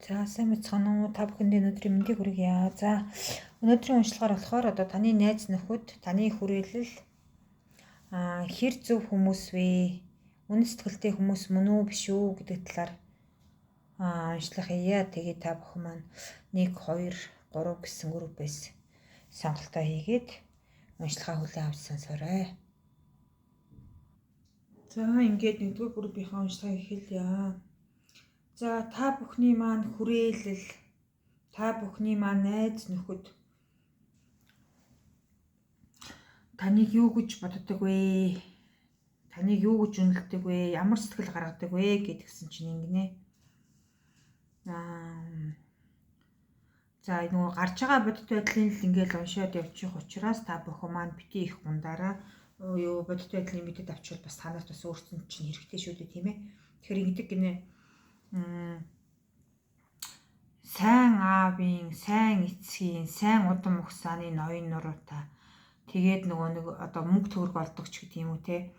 За, сайн мэцхан уу, та бүхэндээ өнөөдрийн мэндийг хүргье. За, өнөөдрийн уншлагаар болохоор одоо таны найз нөхөд, таны хүрээлэл хэр зөв хүмүүс вэ? Үнэн сэтгэлтэй хүмүүс мөн үү, биш үү гэдэг талаар уншлах хийе. Тэгээд та бүхэн маань 1 2 3 гэсэн группээс сонголтоо хийгээд уншлагаа хүлээн авч сонсоорой. За, ингээд нэгдүгээр группийнхаа уншлагыг эхэлье. За, та бүхний маань хүрээлэл, та бүхний маань найз нөхөд таныг юу гэж боддог вэ? Таныг юу гэж үнэлдэг вэ? Ямар сэтгэл гаргадаг вэ гэдгсэн чинь ингэнэ. За, нөгөө гарч байгаа бодит байдлын л ингээл уншаад явчих учраас та бүхэн маань бити их гундаараа юу бодит байдлын мэдээд авчвал бас та нарт бас өөрсөнд чинь хэрэгтэй шүү дээ, тийм ээ. Тэгэхээр ингэдэг гинэ. Сайн аавын, сайн эцгийн, сайн удам угсааны ноён нуруутай. Тэгээд нөгөө нэг одоо мөнгө төгрөг олдог ч гэдэг юм уу те.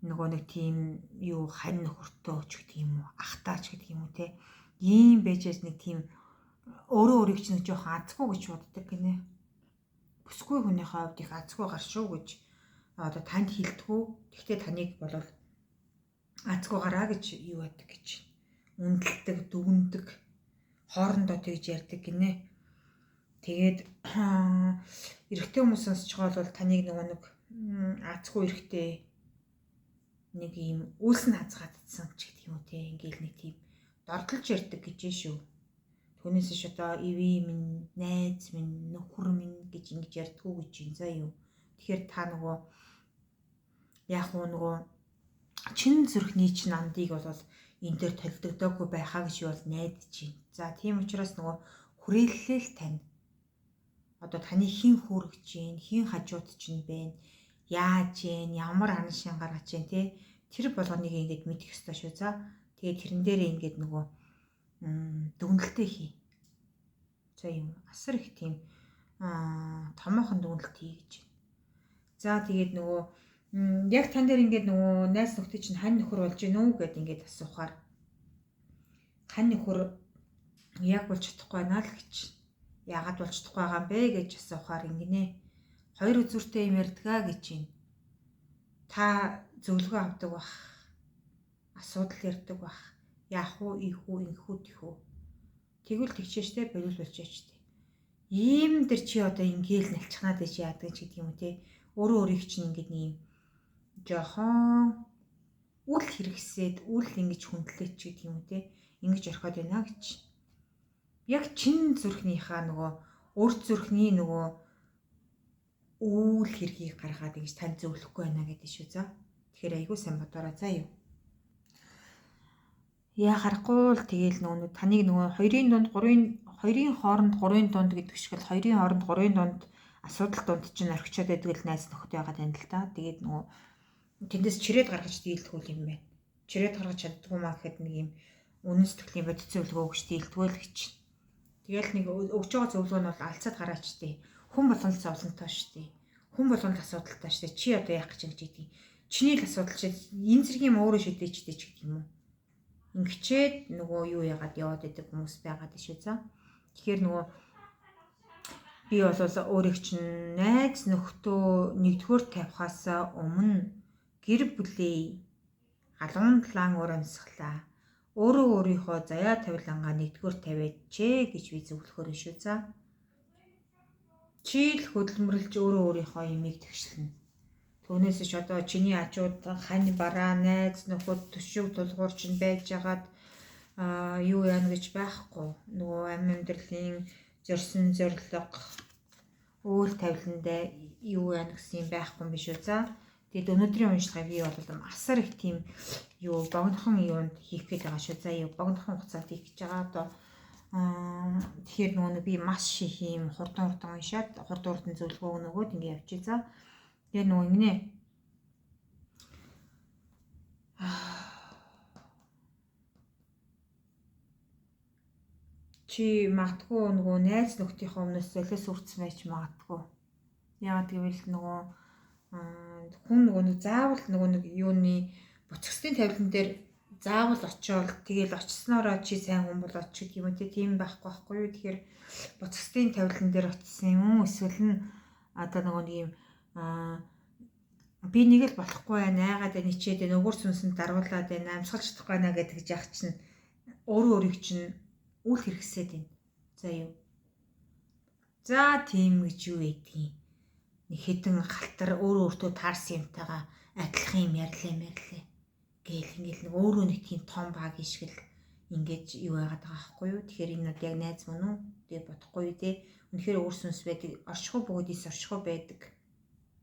Нөгөө нэг тийм юу хань нөхөртөө ч гэдэг юм уу, ахтаа ч гэдэг юм уу те. Ийм байжээс нэг тийм өөрөө өөрийг чинь нэг жоохон азгүй гэж боддог гинэ. Бүсгүй хүнийхээ хувьд их азгүй гар шүү гэж одоо танд хэлдэггүй. Гэхдээ таныг болвол азгүй гараа гэж юу яадаг гэж үнэлдэг, дүгндэг, хоорондоо тэгж ярьдаг гинэ. Тэгээд эрэгтэй хүмүүс сонсож байгаа бол таныг нөгөө нэг азгүй эрэгтэй нэг ийм үйлс нь хазгаагдсан ч гэдэг юм уу те. Ингээл нэг тийм дордолж ярьдаг гэж шүү. Түүнээс ш одоо ивэ минь, найз минь, нөхөр минь гэж ингэж ярьдгүү гэж юм заа юу. Тэгэхээр та нөгөө яг уу нөгөө чин зүрхний чин андыг бол энэ дээр толдогдоогүй байхаа гэж бол найдаж байна. За, тийм учраас нөгөө хүрээллээ л тань. Одоо таны хэн хүргэж гин, хэн хажууд чинь бэ? Яаж гин, ямар ан шин гаргаж гин те. Тэр болгоныг ингэж мэдэх ёстой шүү. За, тэгээд тэрэн дээрээ ингэж нөгөө дүгнэлтээ хий. За, юм асар их тийм томоохон дүгнэлт хий гэж. За, тэгээд нөгөө яг тань дээр ингээд нөгөө найз нөхдөд чинь хань нөхөр болж гин үү гэд ингээд асуухаар хань нөхөр яг болж чадахгүй байна л гэж. Яагаад болж чадахгүй байгаа юм бэ гэж асуухаар ингэнэ. Хоёр үзүүртэй юм ярьдгаа гэж юм. Та зөвлөгөө авдаг бах. Асуудал ярьдаг бах. Яах уу, ийх үү, ингэх үү, тэх үү. Тэгвэл тэгчээштэй болов болчээчтэй. Ийм дэр чи одоо ингээл налчхнаад байж яадаг ч гэдэг юм уу те. Өөрөө өөрийг чинь ингээд нэг юм жохон үл хэрэгсээд үл ингэж хүндлээч гэдэг юм уу те. Ингэж орхиод байна гэж. Яг чин зүрхнийхаа нөгөө өр зүрхний нөгөө үйл хэргийг гаргаад ингэж танд зөвлөхгүй байна гэдэг шүү за. Тэгэхээр айгүй сайн бодоорой за юу. Яа харахгүй л тэгээл нөгөө таныг нөгөө хоёрын дунд гурвын хоёрын хооронд гурвын дунд гэдэг шиг л хоёрын хооронд гурвын дунд асуудал дунд чинь орхичоод байдаг л найз нөхдөд байгаа тань л та. Тэгээд нөгөө тэндээс чирээд гаргаж дийлдэггүй юм байна. Чирээд гаргаж чаддгүй маа гэхэд нэг юм үнэн сэтгэлийн бодит зөвлөгөө өгч дийлдэггүй л гэж. Тэгэл нэг өгч байгаа зөвлөгөө нь бол алцаад гараач тий. Хүн болгон л зовлонтой шүү дээ. Хүн болгон л асуудалтай шүү дээ. Чи одоо яах гэж ингэж ийдий. Чиний л асуудал чи энэ зэрэг юм өөрөө шийдээчтэй ч гэдэг юм уу. Ингэчээд нөгөө юу яагаад яваад идэг хүмүүс байгаад шүү за. Тэгэхээр нөгөө би бол өөрийг чинь найз нөхдөө нэгдүгээр тавихаас өмнө гэр бүлээ галуун талаан уур амьсгалаа өөрөө өөрийнхөө заяа тавилангаа нэгдүгээр тавиач гэж би зөвлөхөр шүү за. Чи л хөдөлмөрлж өөрөө өөрийнхөө имийг тэгшлэнэ. Түүнээс ч одоо чиний ачууд хань бараа найз нөхөд төшөг тулгуур чинь байжгаад юу яана гэж байхгүй. Нөгөө амь амьдралын зорьсон зорилго өөр тавиландаа юу яана гэсэн юм байхгүй юм биш үү за. Тэгэд өнөөдрийн уншлагыг би бол асар их тийм юу богинохон юунд хийх гээд байгаа шүү. За юу богинохон хугацаанд хийх гэж байгаа. Одоо тэгэхээр нөгөө би маш их юм хурдан хурдан уншаад хурдан хурдан зөвлөгөө нөгөөд ингэ явчих за. Тэгээ нөгөө ингэнэ. Чи магадгүй нөгөө найз нөхдийнхөө өмнөөс золиос үрцсэн байж магадгүй. Яагаад гэвэл нөгөө хүн нөгөө нэг заавал нөгөө нэг юуны буцагсны тавилан дээр Заавал очиод тэгэл очсноороо чи сайн хүн болоод ч гэдэг юм уу те, тийм байхгүй байхгүй юу. Тэгэхээр буцагсдын тавилан дээр очсон юм уу, эсвэл нь одоо нөгөө нэг юм би нэг л болохгүй байна, айгаад байна, ичээд байна, өгөр сүнсэнд даруулаад байна, амьсгалж чадахгүй байна гэдэг жах чинь өөрөө өөрийг чинь үл хэрэгсээд байна. За юу. За тийм гэж юу байдгийг. Нэг хідэн халтар өөрөө өөртөө таарсан юмтайгаа адилхан юм ярьлаа. Гээл ингээл нэг өөрөө нэг тийм том баг шиг л ингэж юу яагаад байгаа байхгүй юу. Тэгэхээр энэ над яг найз мөн үү? Тэгээ бодохгүй юу те. Үнэхээр өөр сүнс байдаг. Оршихуй бөгөөд ис оршихуй байдаг.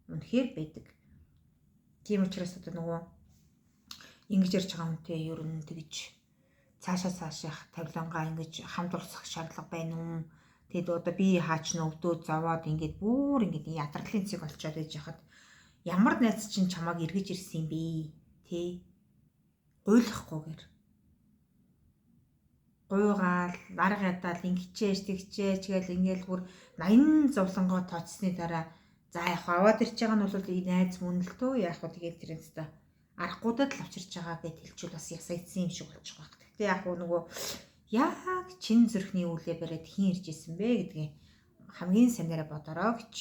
Үнэхээр байдаг. Тийм учраас одоо нөгөө ингэж ярьж байгаа хүнтэй ер нь тэгж цаашаа тавилангаа ингэж хамт урсгах шаардлага байна уу? Тэгэд одоо би хаач нүгдөө зовоод ингээд бүр ингээд ядарлын цэг олцоод байж хахад ямар найз чинь чамааг эргэж ирсэн юм бэ? Тэ? Гуйлахгүйгээр. Гуйгаал, арга ядаал ингэчээж тэгчээж гээл ингээл бүр 80 зовлонгоо тооцсны дараа за яг аваад ирж байгаа нь бол найз мөн л дөө яг хөө тэгээд тэр юмста аргагуудад л авчирч байгаа гэд хэлчихвэл бас ясагдсан юм шиг болчих واخ. Гэхдээ яг нөгөө яг чин зүрхний үлээ бариад хин ирж исэн бэ гэдгийг хамгийн сайнараа бодороо гэж.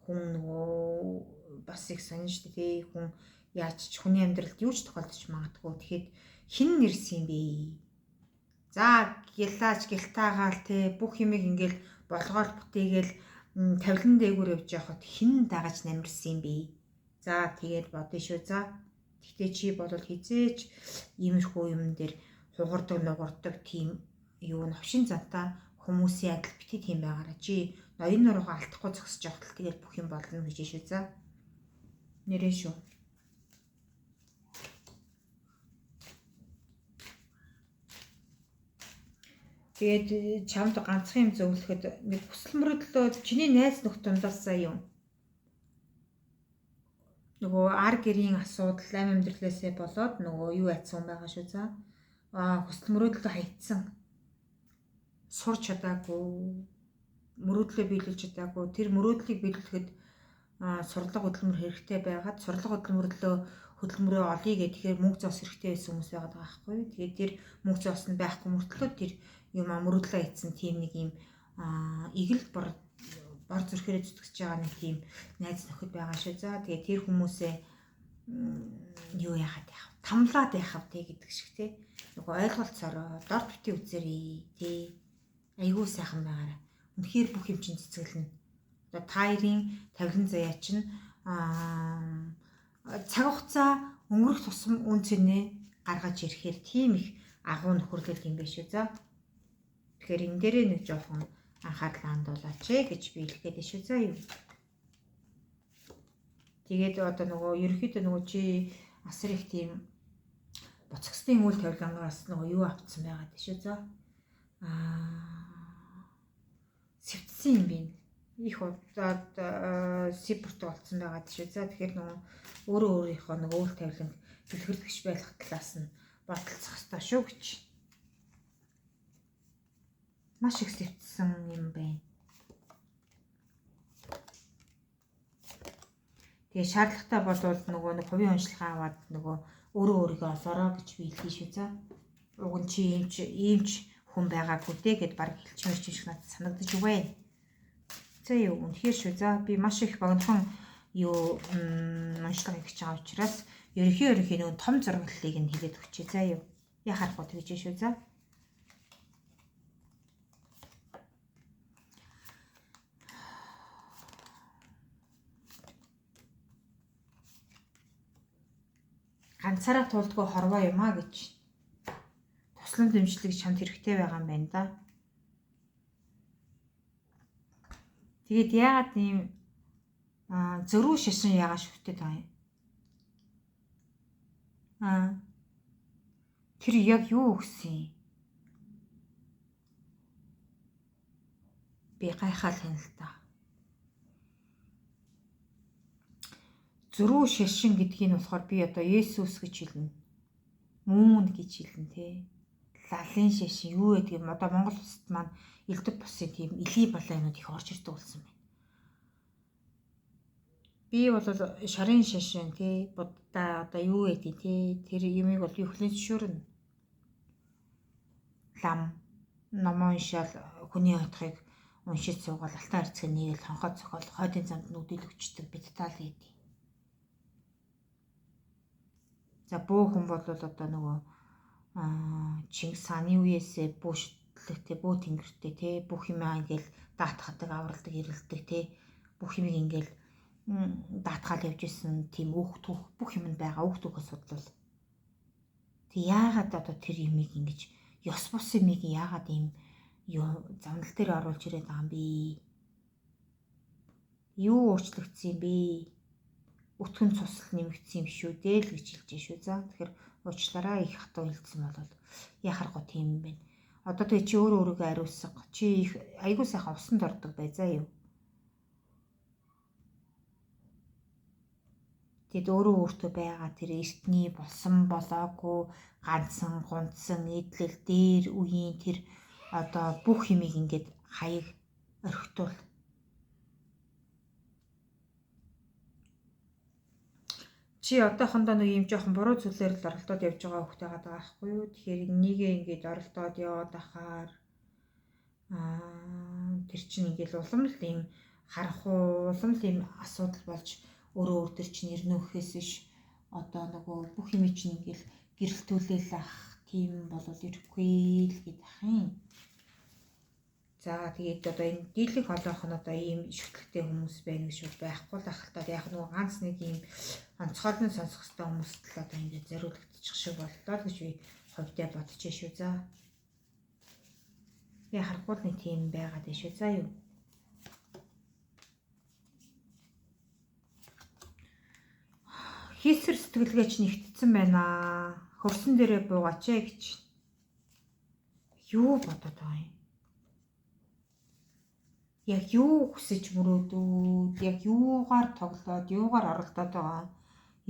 Хүн нөгөө бас их сонин шүү дээ. Хүн яаж ч хүний амьдралд юу ч тохиолдож магадгүй. Тэгэхэд хин нэрсэн юм бэ? За гялаач гялтаагаал те бүх юмыг ингээл болгоол бүтээгээл тавилан дээгүүр явж байхад хин дагаж намирсан юм бэ? За тэгээд бодно шүү. За тэгтээ чи бол хизээч иймэрхүү юм дээр хугардаг нугардаг тийм юу новшин зантаа хүмүүсийн адил бити тийм байгаараа чи ноён нуруугаа алдахгүй зогсож явах л тэгээд бүх юм болно гэж шүү. За нэрээ шүү. Тэгээд чамд ганцхан юм зөвлөхөд нэг хүсэл мөрөөдлөө чиний найз нөхд дундаасаа юм. Нөгөө ар гэрийн асуудал амь амьдралаасаа болоод нөгөө юу айцсан байгаа шүү. За хүсэл мөрөөдлөө хаягдсан. Сурч чадаагүй, мөрөөдлөө биелүүлж чадаагүй. Тэр мөрөөдлийг биелүүлэхэд сурлага хөдөлмөр хэрэгтэй байгаад сурлага хөдөлмөрөө олъё гэхээр мөнгө зоос хэрэгтэй байсан хүмүүс байгаад байгаа байхгүй юу. Тэгээд тэр мөнгө зоос нь байхгүй мөртлөө тэр юм мөрөөдлөө хийсэн тийм нэг юм игэл бор зүрхээрээ зүтгэж байгаа нэг тийм найз нөхөд байгаа шүү. За тэгээд тэр хүмүүсээ юу яхад яах вэ? Тамлаад яах вэ гэдэг шиг те. Нөгөө ойлголцоороо дорд бити үзээрэй те. Айгуу сайхан байгаарай. Үнэхээр бүх юм чинь цэцгэлнэ. Одоо та хоёрын тавилан заяа чинь цаг хугацаа өнгөрөх тусам үн цэнэ гаргаж ирэхээр тийм их агуу нөхөрлөл юм биш үү. За тэгэхээр энэ дээрээ нэг жоохон анхаарлаа хандуулаач гэж би хэлэх гээд шүү. За юу. Тэгээд одоо нөгөө ерөнхийдөө нөгөө чи асар их тийм буцагсдын үйл тавилангаас нөгөө юу авцсан байгаа тийм шүү. За сэвтсэн юм би. Их удаад сипорт болцсон байгаа тийм шүү. За тэгэхээр нөгөө өөрөө өөрийнхөө нөгөө үйл тавиланг дэлгэрдэгч байх талаас нь бодолцох ёстой шүү гэж. Маш их сэвтсэн юм байна. Тэгээ шаардлагатай болвол нөгөө нэг хувийн уншилгаа аваад нөгөө өөрөө өөрийгөө олоорой гэж би хэлье шүү. За уг нь чи иймч хүн байгаагүй дээ гэд баг хэлчмээр чинь шиг надад санагдаж байна. За юу үнэхээр шүү. За би маш их богинохон юу уншлага хийж байгаа учраас ерөнхий нөгөө том зураглалыг нь хийгээд өгчээ. За юу яхаарахгүй тэгж шүү. За ганцаараа тулдгүй хорвоо юм а гэж туслан дэмжлэг чамд хэрэгтэй байгаа юм байна да. Тэгээд яагаад ийм зөрүү шашин яагаад шүтээд байгаа юм? Тэр яг юу өгсөн юм? Би гайхаал байна л да. Зөрүү шашин гэдгийг нь болохоор би одоо Есүс гэж хэлнэ. Мөн гэж хэлнэ те. Лалын шашин юу гэдэг юм? Одоо Монгол улсад маань элдв бусын тийм илий балай юмуд их орж ирдэг болсон байна. Би бол шарын шашин тий буддаа одоо юу гэдэг тий тэр юмыг бол би хүлээн зөвшөөрнө. Лам номоо уншаал хүний отхыг уншиж суугаал алтан харьцаг нийгэл хонхоо цохол хойдын замд нүдэл өчтдөг бид таал гэдэг. За бөө хүн бол одоо нөгөө Чингис хааны үеэсээ бүү шүтлэгтэй бүү тэнгэртэй тий бүх юмаа ингээл даатгадаг авралдаг эрэлдэг тий бүх юмыг ингээл даатгаал явж исэн тийм өөх түүх бүх юм байгаа өөх түүхээ судлал. Тэг яагаад одоо тэр юмыг ингэж ёс бус юмыг яагаад ийм юу замнал дээр оруулж ирээд байгаа юм бэ? Юу өөрчлөгдсөн юм бэ? Өтгөн цусал нэмэгдсэн юм шүү дээ л гэж хэлж шүү. За тэгэхээр уучлаарай их хатуу хэлсэн бол яхааргүй тийм юм байна. Одоо тэгээ чи өөрөө өөрийгөө ариусга. Чи их айгуу сайхан усанд ордог бай заа юу. Тэгэд өөрөө өөртөө байгаа тэр эртний болсон болоогүй ганцсан гунцсан эдлэл дээр үеийн тэр одоо бүх юмыг ингээд хаяг орхитуул. Чи одоохондоо нэг юм жоохон буруу зүйлээр л оролдоод явж байгаа хөхтэй байгаа байхгүй юу? Тэгэхээр энийгээ ингээд оролдоод яваад ахаар тэр чинь ингээд улам л ийм харахуу улам л ийм асуудал болж өөрөө өөр төр чинь ирнэ үхээс биш одоо нөгөө бүх юм чинь ингээл гэрэлтүүлээл ах тийм болол ирэхгүй л гэдэг ах юм. За тэгээд одоо энэ дийлэнх олоох нь одоо ийм шүтлэгтэй хүмүүс байна гэж байхгүй л ах л та. Яг нөгөө ганц нэг ийм онцгойлон сонсох ёстой хүмүүст л одоо ингээд зориулагдчих шиг боллоо л гэж би хувьдаа бодож шүү. За. Яа харахгүй л нэг тийм байгаад байна шүү. За юу. Хийсвэр сэтгэлгээ чинь нэгтцсэн байна. Хөрсөн дээрээ буугаач ээ гэж. Юу бодоод байгаа юм? Яг юу хүсэж мөрөөдөөд, яг юугаар тоглоод, юугаар оролдоод байгаа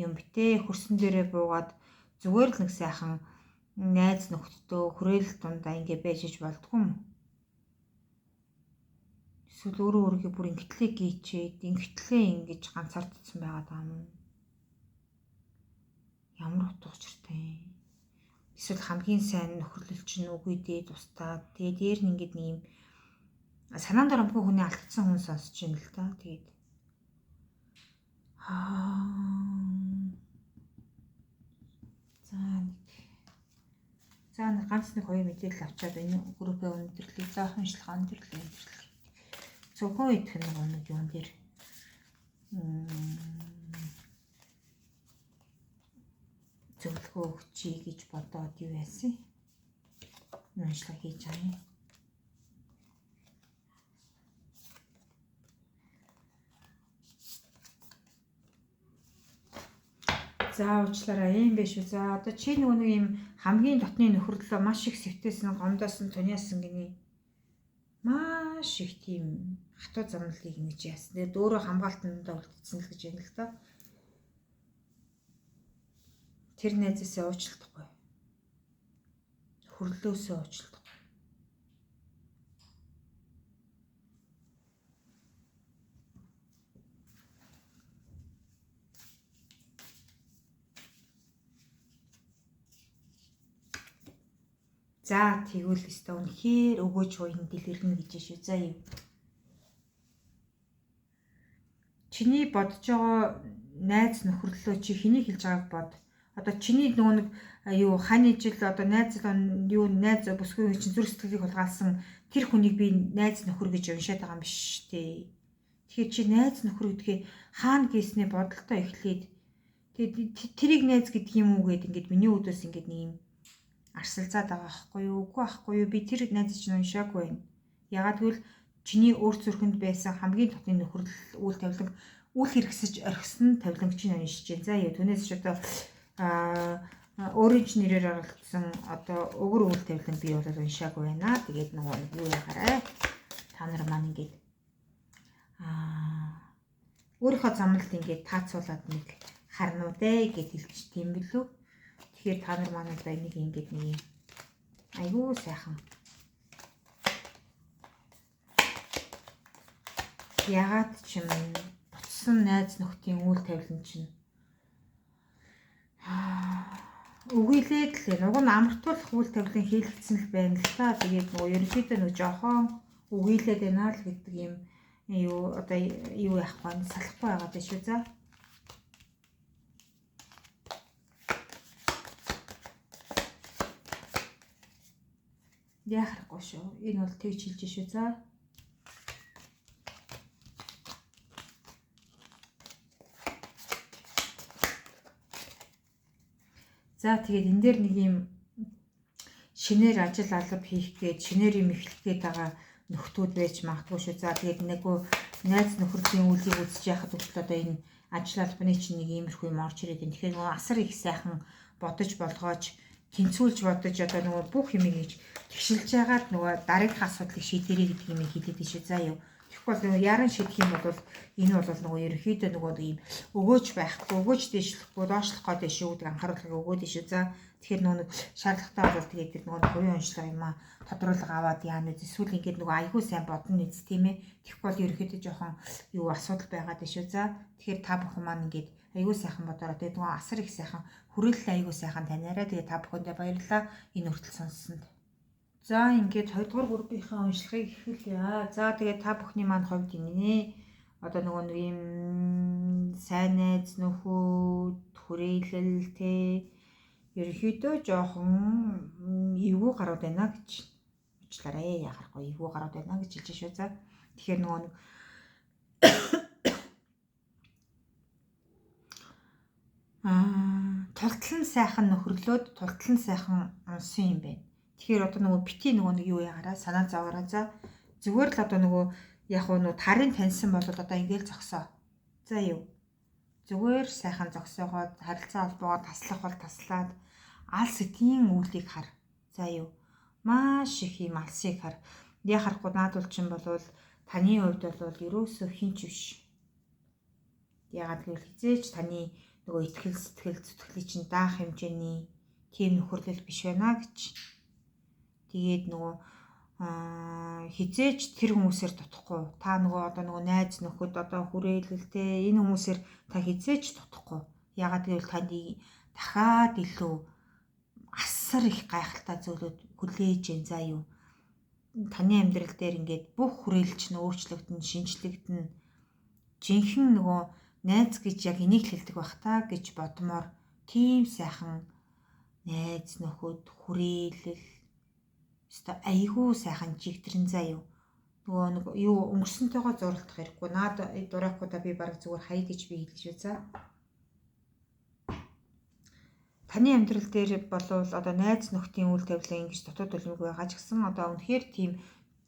юм бтэ? Хөрсөн дээрээ буугаад зүгээр л нэг сайхан найз нөхдөдөө хүрээлэл дундаа ингэ байж иж болдгоо юм. Эсвэл өөрөө өөрийгөө бүр ингэтлээ гийчээд, ингэтлээ ингэж ганцаардсан байгаа юм. Ямар утга учиртай юм. Эсвэл хамгийн сайн нөхөрлөл чинь үгүй дээ тустаад тэгээ дээр нь ингээд нэг юм санаанд оромгүй хүний алдсан хүн сонсож байна л да. Тэгээд за нэг ганц нэг хоёр мэдээлэл авчаад энэ группээ өндөрлөе. За уншлага өндөрлөе. Зөвхөн идэх нэг юм дээр зөвлөгөө өгчий гэж бодоод юу яасан? Уншлага хийж байгаа юм. За уучлаарай ийм биш үү. За одоо чи нөгөө нэг юм хамгийн дотны нөхөрлөө маш их сэвтээсэн, гомдоосон, туниасан гинэ. Маш их тийм хатуу замналыг ингэж яасан. Тэгээд өөрөө хамгаалтандаа үлдсэн л гэж юм л та. Тэр найзаасаа уучлахгүй. Хөрлөөсөө уучлахгүй. За тэгвэл өстой үнэхээр өгөөж хуйн дэлгэрнэ гэж шүү. За юм. Чиний бодож байгаа найз нөхөрлөө чи хэнийг хэлж байгааг бод. Одоо чиний нөгөө нэг юу ханы жил одоо найз юу найз бүсгүй чинь зүрх сэтгэлийг хулгайлсан тэр хүнийг би найз нөхөр гэж уншаад байгаа юм биш үү? Тэгэхээр чи найз нөхөр гэдгээ хаана гиснээ бодолтой эхлээд тэгээд тэрийг найз гэдэг юм уу гэд ингээд миний үүдээс ингээд нэг юм арсалзаад байгаа байхгүй юу? Үгүй байхгүй юу? Би тэр найз чинь уншаагүй байна. Ягаад гэвэл чиний өөр зүрхэнд байсан хамгийн дотны нөхөрлөл үйл тавилан үл хэрэгсэж орхисон тавиланг чинь уншиж байна. За юу түүнээс ч одоо өөрийн ч нэрээр оролцсон одоо өгөр үйл тавилан би бол уншаагүй байна. Тэгээд нөгөө юу яхаарай. Та нар маань ингээд өөрийнхөө замналд ингээд таацуулаад нэг харнуу дээ гэж хэлчих тийм билүү. Тэгэхээр та нар маань одоо энийг ингээд нэг айгүй сайхан ягаад ч юм Дутсан найз нөхдийн үйл тавилан чинь үгийлээд л энэ. Уг нь амартуулах үйл тавилан хийлэгдсэн л байна л та. Тэгээд нөгөө ерөнхийдөө нэг жоохон үгийлээд байна л гэдэг юм юу одоо юу яахгүй салахгүй байгаа даа шүү. За. Яах хэрэггүй шүү. Энэ бол тэгж хэлж шүү. За. За тэгээд энэ дээр нэг юм шинээр ажил алба хийх гээд шинээр юм эхлэх гээд байгаа нөхдүүд байж магадгүй шүү. За тэгээд нэгөө найз нөхрийн үйлийг үзэж яхад хүртэл одоо энэ ажил албаны чинь нэг иймэрхүү юм орж ирээд байна. Тэгэхээр нөгөө асар их сайхан бодож болгоож тэнцвүүлж бодож одоо нөгөө бүх юмыг хийж тэгшилж яагаад нөгөө дараагийнх асуудлыг шийдэрэй гэдэг юм хэлээд шүү. За юу. Тэгэхгүй бол нөгөө яран шийдэх юм бол энэ бол нөгөө ерөнхийдөө нөгөө ийм өгөөж байхгүй, өгөөж дээшлэхгүй, доошлох гээд шүү гэдэг анхааруулгыг өгөөд шүү. За тэгэхээр нөгөө нэг шаардлагатай бол тэгээд тэр нөгөө хувийн уншлага юм аа тодруулга аваад яана үз эсвэл ингээд нөгөө айгүй сайн бодно үз тийм ээ. Тэгэхгүй бол ерөнхийдөө жоохон юу асуудал байгаад шүү. За тэгэхээр та бүхэн маань ингээд айгүй сайхан бодороо. Тэгээд нөгөө асар их сайхан хүрээлэл айгүй сайхан таниараа. Тэгээд та бүхэндээ баярлалаа энэ хүртэл сонссонд. За ингээд 2 дугаар группийнхаа уншлагыг эхэлье. За тэгээд та бүхний маань хувьд ингэнэ. Одоо нөгөө нэг юм сайн найз нөхөд хүрээлэл те ерөнхийдөө жоохон эвгүй гарууд байна гэж уучлаарай. Яхахгүй эвгүй гарууд байна гэж хэлж шүү. За тэгэхээр нөгөө нэг тултлан сайхан нөхөрлөөд тултлан сайхан унсан юм байна. Тэгэхээр одоо нөгөө бити нөгөө нэг юу ягараа санаа зовоороо. За зүгээр л одоо нөгөө яг уу нөгөө тарын таньсан бол одоо ингээл зогсоо. За юу. Зүгээр сайхан зогсоогоод харилцаа холбоогоо таслах бол таслаад ал сэтийн үйлийг хар. За юу. Маш их юм алсыг хар. Яг харахгүй наадвал чинь болвол таны хувьд бол ерөөсөө хинч биш. Ягаад гэвэл хизээч таны нөгөө итгэл сэтгэл зүтгэлийг чинь даах хэмжээний тийм нөхөрлөл биш байна гэж. Тэгээд нөгөө хизээч тэр хүмүүсээр дутахгүй. Та нөгөө одоо нөгөө найз нөхөд одоо хүрээлэлтэй энэ хүмүүсээр та хизээч дутахгүй. Ягаад гэвэл танд дахиад илүү асар их гайхалтай зүйлүүд хүлээж जैन. За юу. Таны амьдрал дээр ингээд бүх хүрээлэл чинь өөрчлөгдөн, шинжлэгдэн. Жинхэнэ нөгөө найз гэж яг энийг л хэлдэг бах та гэж бодмоор тийм сайхан найз нөхөд хүрээлэл өстой айгүй сайхан жигдрэн заа юу. Нөгөө нэг юу өнгөрсөнтэйгоо зурлах хэрэггүй. Наад дурайхгүйдаа би бараг зүгээр хай гэж би хэлж шүү. За. Таны амьдрал дээр болвол одоо найз нөхдийн үйл тавилан ингэж дотоод үлмэг байгаа ч гэсэн одоо үнэхээр тийм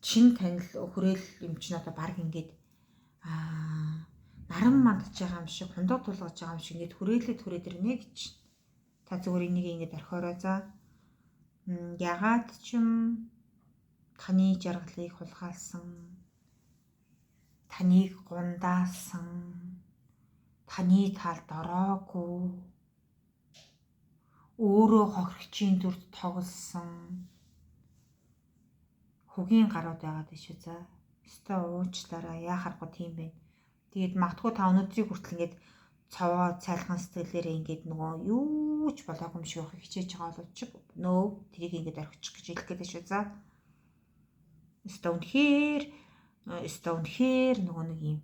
чин танил хүрээл юм чинь одоо бараг ингээд наран мандж байгаа юм шиг хундаа тулгаж байгаа юм шиг ингээд хүрээлээд хүрээд ирнэ гэж. Та зүгээр энийг ингээд орхиороо за. Ягаад ч юм таны жаргалыг хулгайлсан, таныг гундаасан, таны талд ороогүй, өөрөө хохирогчийн дүрд тоглосон хөгийн гарууд байгаад байна шүү. За. Өстой уучлаарай. Яхаарахгүй тийм байна. Тэгээд магадгүй та өнөөдрийг хүртэл ингээд цовоо цайлган сэтгэлээрээ ингээд нөгөө юу ч болоогүй юм шиг явахыг хичээж байгаа боловч нөө тэрийг ингээд орхичих гэж хэлэх гээд шүү. За. Өстой үнэхээр нөгөө нэг юм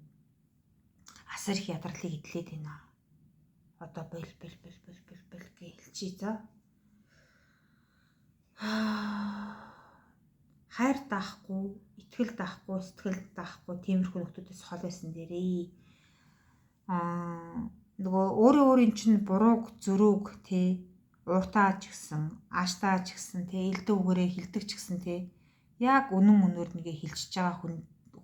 асар их ядарлыг идлээд байна. Одоо бэл бэл бэл бэл бэл бэл гэлчий за. Хайр даахгүй, итгэл даахгүй, сэтгэл даахгүй тиймэрхүү нөхдүүдээс хол байсан дээрээ. Нөгөө өөрөө өөрийн чинь бурууг, зөрүүг тий ууртаа ч гэсэн, аштаа ч гэсэн тий элдв үгээрээ хилдэг ч гэсэн тий яг үнэн үнээр нэгэ хилчиж байгаа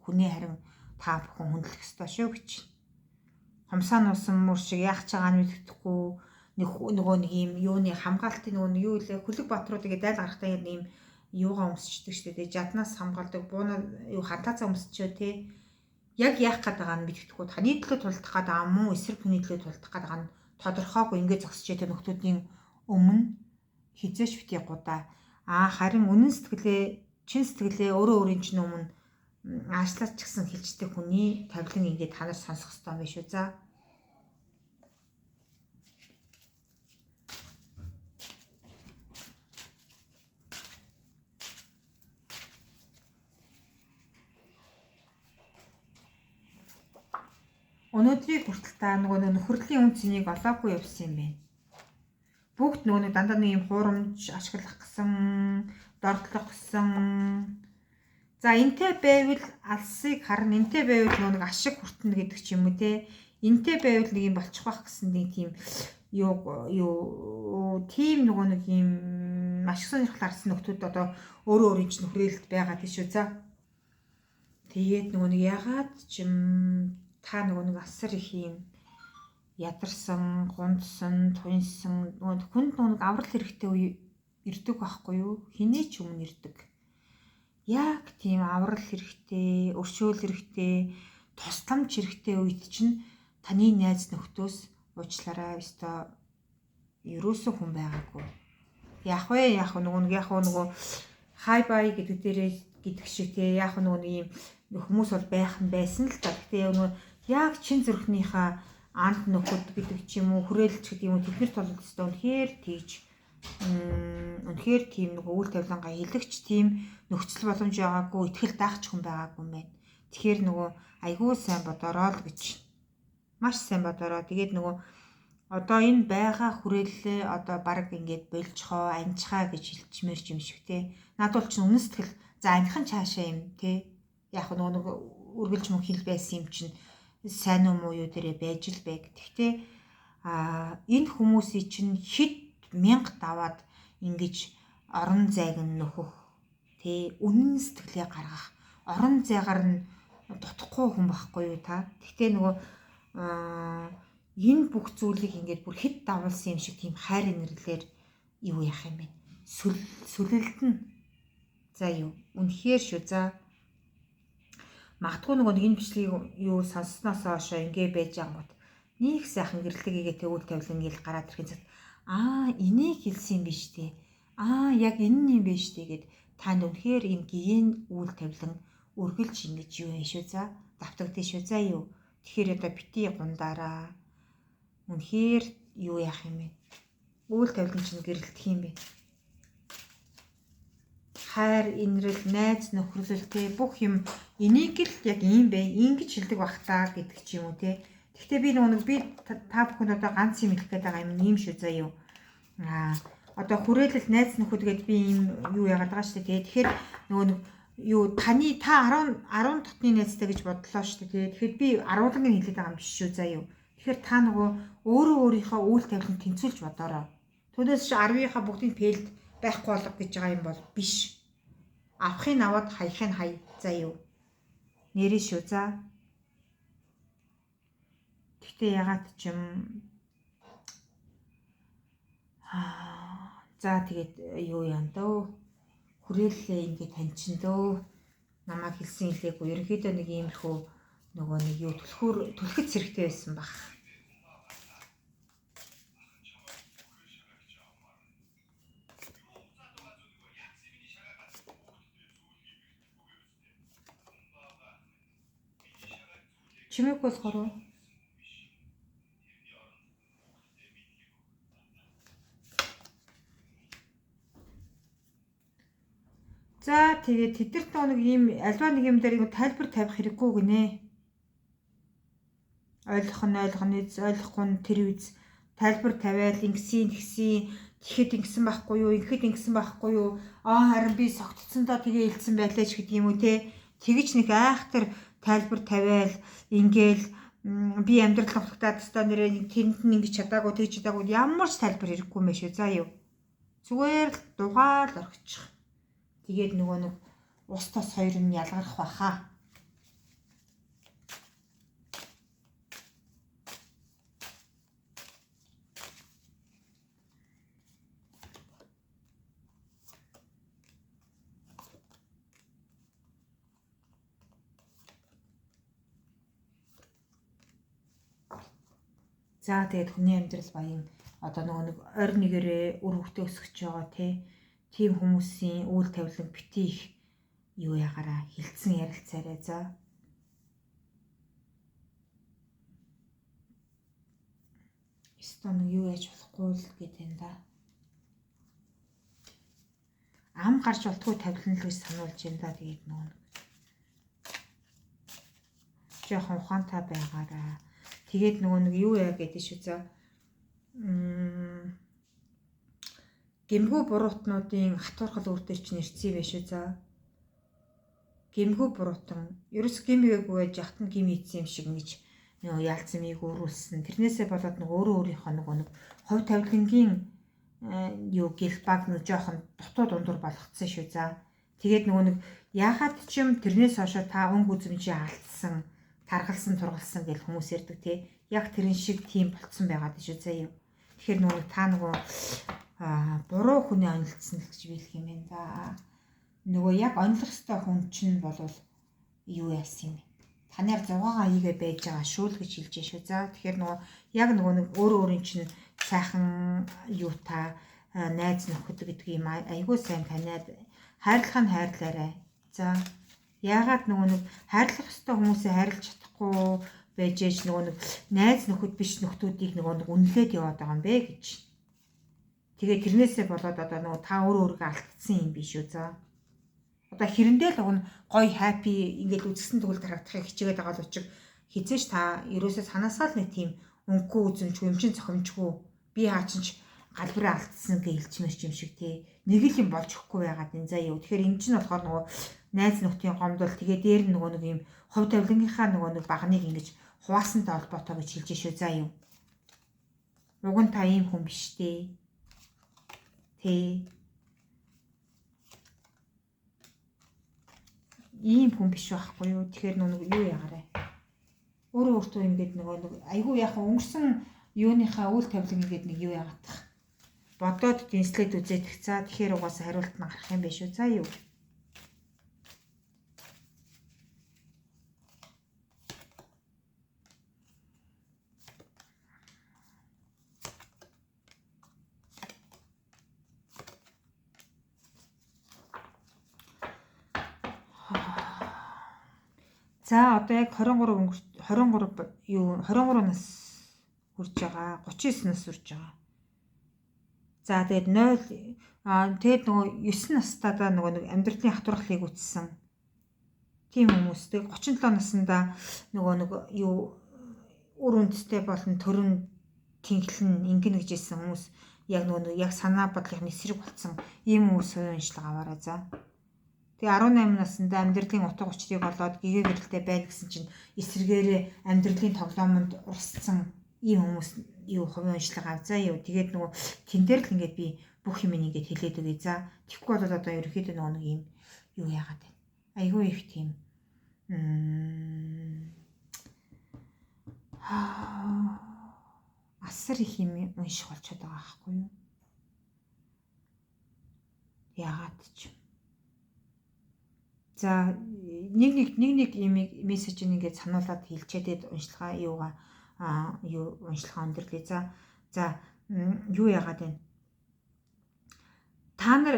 хүнээ харин та бүхэн хүндлэх ёстой шүү гэж. Хумсаа нуусан мөр шиг яах ч байгаа нь мэддэхгүй нэг нөгөө нэг юм юуны хамгаалтын нөгөө юу илээ хөлөг баатрууд ингээ дайл гарахтаа нэг юм юугаа өмсчдөг шүү дээ. Жаднаас хамгаалдаг, бууна юу хантаацаа өмсчөө тий. Яг яах гээд байгаа нь мэддэхгүй. Таны төлөө тулдах гээд байгаа мó эсрэг хүний төлөө тулдах гээд байгаа нь тодорхойгүй ингээ зогсож байгаа нөхдүүдийн өмнө хизээч битгий гудаа. Харин үнэн сэтгэлээ, чин сэтгэлээ өөрөө өөрийн чинь өмнө аашлаач гэсэн хилждэг хүний тавилан ингээд та нар сонсох ёстой юм биш үү? За. Өнөөдрийг хүртэл та нөгөө нөхөрлийн үн цэнийг олоогүй явсан юм байна. Бүгд нөгөө нэг дандаа нэг юм хуурамч ашиглах гэсэн, дордлох гэсэн. За энтэй байвал алсыг харна, энтэй байвал нөгөө нэг ашиг хүртэнэ гэдэг ч юм уу те. Энтэй байвал нэг юм болчих واخ гэсэн нэг тийм юу тийм нөгөө нэг юм ашиг сонирхол харсан нөхдүүд одоо өөрөө өөрийн чинь нөхрөлд байгаа тийш үү. За. Тэгээд нөгөө нэг ягаад ч юм та нөгөө нэг асар их юм ядарсан, гундсан, туянсан нөгөө хүнд нөгөө нэг аврал хэрэгтэй үе ирдэг байхгүй юу? Хинээ ч өмнө ирдэг. Яг тийм аврал хэрэгтэй, өршөөл хэрэгтэй, тусламж хэрэгтэй үед чинь таны найз нөхдөөс уучлаарай өстой ерөөсөө хүн байгаагүй. Яах вэ? Яах вэ? Нөгөө нэг яах вэ? Нөгөө хай бай гэдэг дээрээ гэдэг шиг те яах вэ? Нөгөө нэг юм хүмүүс бол байх нь байсан л та. Гэтэ яг нөгөө яг чин зүрхнийхээ анд нөхөд гэдэг ч юм уу, хүрээлч гэдэг юм уу, тэднэрт бол өстой үнэхээр тийж үнэхээр тийм нөгөө үйл тавилангаа илэгч тийм нөхцөл боломж байгаагүй, итгэл даахч хүн байгаагүй юм байна. Тэгэхээр нөгөө айгүй сайн бодороо л гэж. Маш сайн бодороо. Тэгээд нөгөө одоо энэ байгаа хүрээллээ одоо баг ингээд болжхоо, анжихаа гэж хэлчмээр юм шиг те. Над бол чинь үнэн сэтгэл за анхин цаашаа юм те. Яг нөгөө нэг үргэлж мөн хэл байсан юм чинь сайн уу муу юу дээрээ байж л байг. Гэхдээ энэ хүмүүсийн чинь хэд мянга даваад ингэж орон зайг нь нөхөх тий үнэн сэтгэлээ гаргах орон зайгаар нь дутхгүй хүн байхгүй юу та. Гэхдээ нөгөө энэ бүх зүйлийг ингээд бүр хэд давуулсан юм шиг тийм хайр инэрлэр юу яах юм бэ? Сүлэлтэн. За юу. Үнэхээр шүү. За магадгүй нөгөө энэ бичлэгийг юу сонссноос хойш ингээ байж ангууд нэг сайхан гэрлэг игээ тэгвэл тавилан ингээл гараад ирэхин цагт энийг хэлсэн юм биш үү? Яг энэ юм биш үү гэд танд үнэхээр энэ гигэн үйл тавилан үргэлж ингэж юу юм шүү. За давтагдсан шүү. За юу. Тэгэхээр одоо бити гундаараа үнэхээр юу яах юм бэ? Үйл тавилан чинь гэрэлтэх юм бэ? Хайр, инрэл, найз нөхөрлөл те бүх юм энийг л яг ийм бэ, ингэж хэлдэг бах таа гэдэг ч юм уу те. Гэхдээ би нөгөө нэг би та бүхэнд одоо ганц юм хэлэх гээд байгаа юм ийм шүү заа юу. Одоо хүрээлэл найз нөхөд гээд би ийм юу яагаад байгаа шүү дээ. Тэгэхээр нөгөө нэг юу таны та 10 дотны найзтай гэж бодлоо шүү дээ. Тэгэхээр би 10-ыг хэлээд байгаа юм биш шүү заа юу. Тэгэхээр та нөгөө өөрөө өөрийнхөө үйл тавилан тэнцвүүлж бодоорой. Түүнээс чи 10-ийнхаа бүгдийг фейлд байхгүй болго гэж байгаа юм бол биш. Авахыг аваад хаяхыг хай за юу. Нэрээ шүү за. Гэхдээ ягаад ч юм за тэгээд юу яан дөө. Хүрээллээ ингээд таньчин дөө. Намайг хэлсэн хэлээгүй. Ерөнхийдөө нэг иймэрхүү нөгөө нэг юу түлхүүр түлхэц хэрэгтэй байсан баг. Чимээгүй болохоор уу? За тэгээд тэдэрт нэг ийм альва нэг юм дээр нэг тайлбар тавих хэрэггүй гинэ. Ойлгох нь ойлгоно, ойлгохгүй нь тэр үз тайлбар тавиал ингэсэн тэгсэн тэгэхэд ингэсэн байхгүй юу, ингэхэд ингэсэн байхгүй юу? Харин би согтцсондоо тэгээ илдсэн байлаа ч гэдэг юм уу те. Тэгэж нэг айхтар тайлбар тавиал ингээл би амьдрал нутагтаа өстой нэрээ тэнд нь ингэж чадаагүй тэгж чадаагүй ямар ч тайлбар хэрэггүй юм байна шүү. За юу. Зүгээр л дугаал орхичих. Тэгээд нөгөө нэг ус тос хоёр нь ялгарх баха. За тэгээд хүний амьдрал баян одоо нөгөө нэг орь нэгээрээ үр хөвгтөө өсгөж байгаа тийм хүмүүсийн үйл тавилан бити их юу ягаараа хилцэн ярилцаарай за. Ёстой нэг юу яаж болохгүй л гэдэг юм да. Ам гарч болтгүй тавилан л гэж сануулж байна да. Тэгээд нөгөө жоохон ухаантай байгаараа. Тэгээд нөгөө нэг юу яа гэдэг шүү за. Гэмгүү буруутнуудын хатуурхал үр дээр чинь ирсэн юм шүү за. Гэмгүү буруутан ерөөс гим хийгээгүй байж яхад нь гим хийсэн юм шиг ингэж нөгөө яалцсан мийг өөрүүлсэн. Тэрнээсээ болоод нөгөө өөрөө өөрийнхөө нөгөө нэг хувь тавилангийн юу гэлбаг нэг жоохон дутуу дундуур болгоцсон шүү за. Тэгээд нөгөө нэг яагаад ч юм тэрнээс хойш та өнгө үзмжээ алдсан, таргалсан, тургалсан гэж хүмүүс ярьдаг тий. Яг тэрэн шиг тийм болцсон байгаад шүү заа юу. Тэгэхээр нөгөө та нөгөө буруу хүний онилдсон л гэж би хэлэх юм байна да. Нөгөө яг онилох ёстой хүн чинь болвол юу яасан юм бэ? Танаар 6-гаа хийгээ байж байгаа шүү л гэж хэлж шүү. За тэгэхээр нөгөө яг нөгөө нэг өөрөө өөрийн чинь сайхан юу та найз нөхөд гэдэг юм айгүй сайн таниад хайрлах нь хайрлаарай. За яагаад нөгөө нэг хайрлах ёстой хүмүүсээ хайрлаж чадахгүй байж ээж нөгөө нэг найз нөхөд биш нөхдүүдийг нөгөө нэг үнэлээд яваад байгаа юм бэ гэж. Тэгээ тэрнээсээ болоод одоо нөгөө та өөрөө өөрийгөө алдсан юм биш үү за. Одоо хэрэндээ л уг нь гоё happy ингээд үзэсгэлэн төгөлд харагдахыг хичээгээд байгаа л учиг хизээш та ерөөсөө санаасаа л нэг тийм өнгөгүй үзэмжгүй юм чин цохимжгүй би хаа чинь галбираа алдсан гэж хэлчмээр юм шиг тий. Нэг л юм болж өгөхгүй байгаад энэ заа юу. Тэгэхээр энэ чинь болохоор нөгөө найз нөхдийн гомдол тэгээ дээр нөгөө нэг юм хувь тавилангийнхаа нөгөө нэг багныг ингэж хуваасантай холбоотой гэж хэлж шүү заа юу. Уг нь та ийм хүн биш дээ. Тэ. Ийм хүн биш байхгүй юу. Тэгэхээр нөгөө юу ягараа. Өөрөө өөртөө ингээд нөгөө нэг айгүй яхан өнгөрсөн юуныхаа үйл тавилан ингээд нэг юу яагаадах. Бодоод дэнслээд үзээд их за тэгэхээр угаасаа хариулт нь гарах юм биш үү. За юу. За одоо яг 23 23 юу 23 нас хүрж байгаа. 39 нас хүрж байгаа. За тэгээд 0 тэгээд нөгөө 9 настайдаа нөгөө нэг амьдралын хатуурхлыг үтсэн. Тийм хүмүүс. Тэгээд 37 наснда нөгөө нэг юу үр үндэстэй болон төрөн тэнхлэн ингэнэ гэж хэлсэн хүмүүс яг нөгөө нэг яг санаа бодлын эсрэг болцсон ийм хүмүүс хувийн уншлага аваарай за. Тэгээ 18 наснда амьдралын утга учирыг олоод гэгээ гэрэлтэй байна гэсэн чинь эсрэгээрээ амьдралын тоглоомонд урсцсан ийм хүмүүс юу хувийн уншлага ав за юу. Тэгээд нөгөө тэн дээр л ингээд би бүх юм ингээд хэлээд өгье за. Тэгэхгүй бол одоо ерөнхийдөө нөгөө нэг ийм юу яагаад байна. Айгүй их тийм асар их юм унших болчиход байгаа байхгүй юу? Яагаад ч. За нэг нэг юм мессеж ингээд сануулад хэлчихэд уншилгаа юугаа юу уншилгаа өндөрлөе. За за юу яагаад вэ? Та нар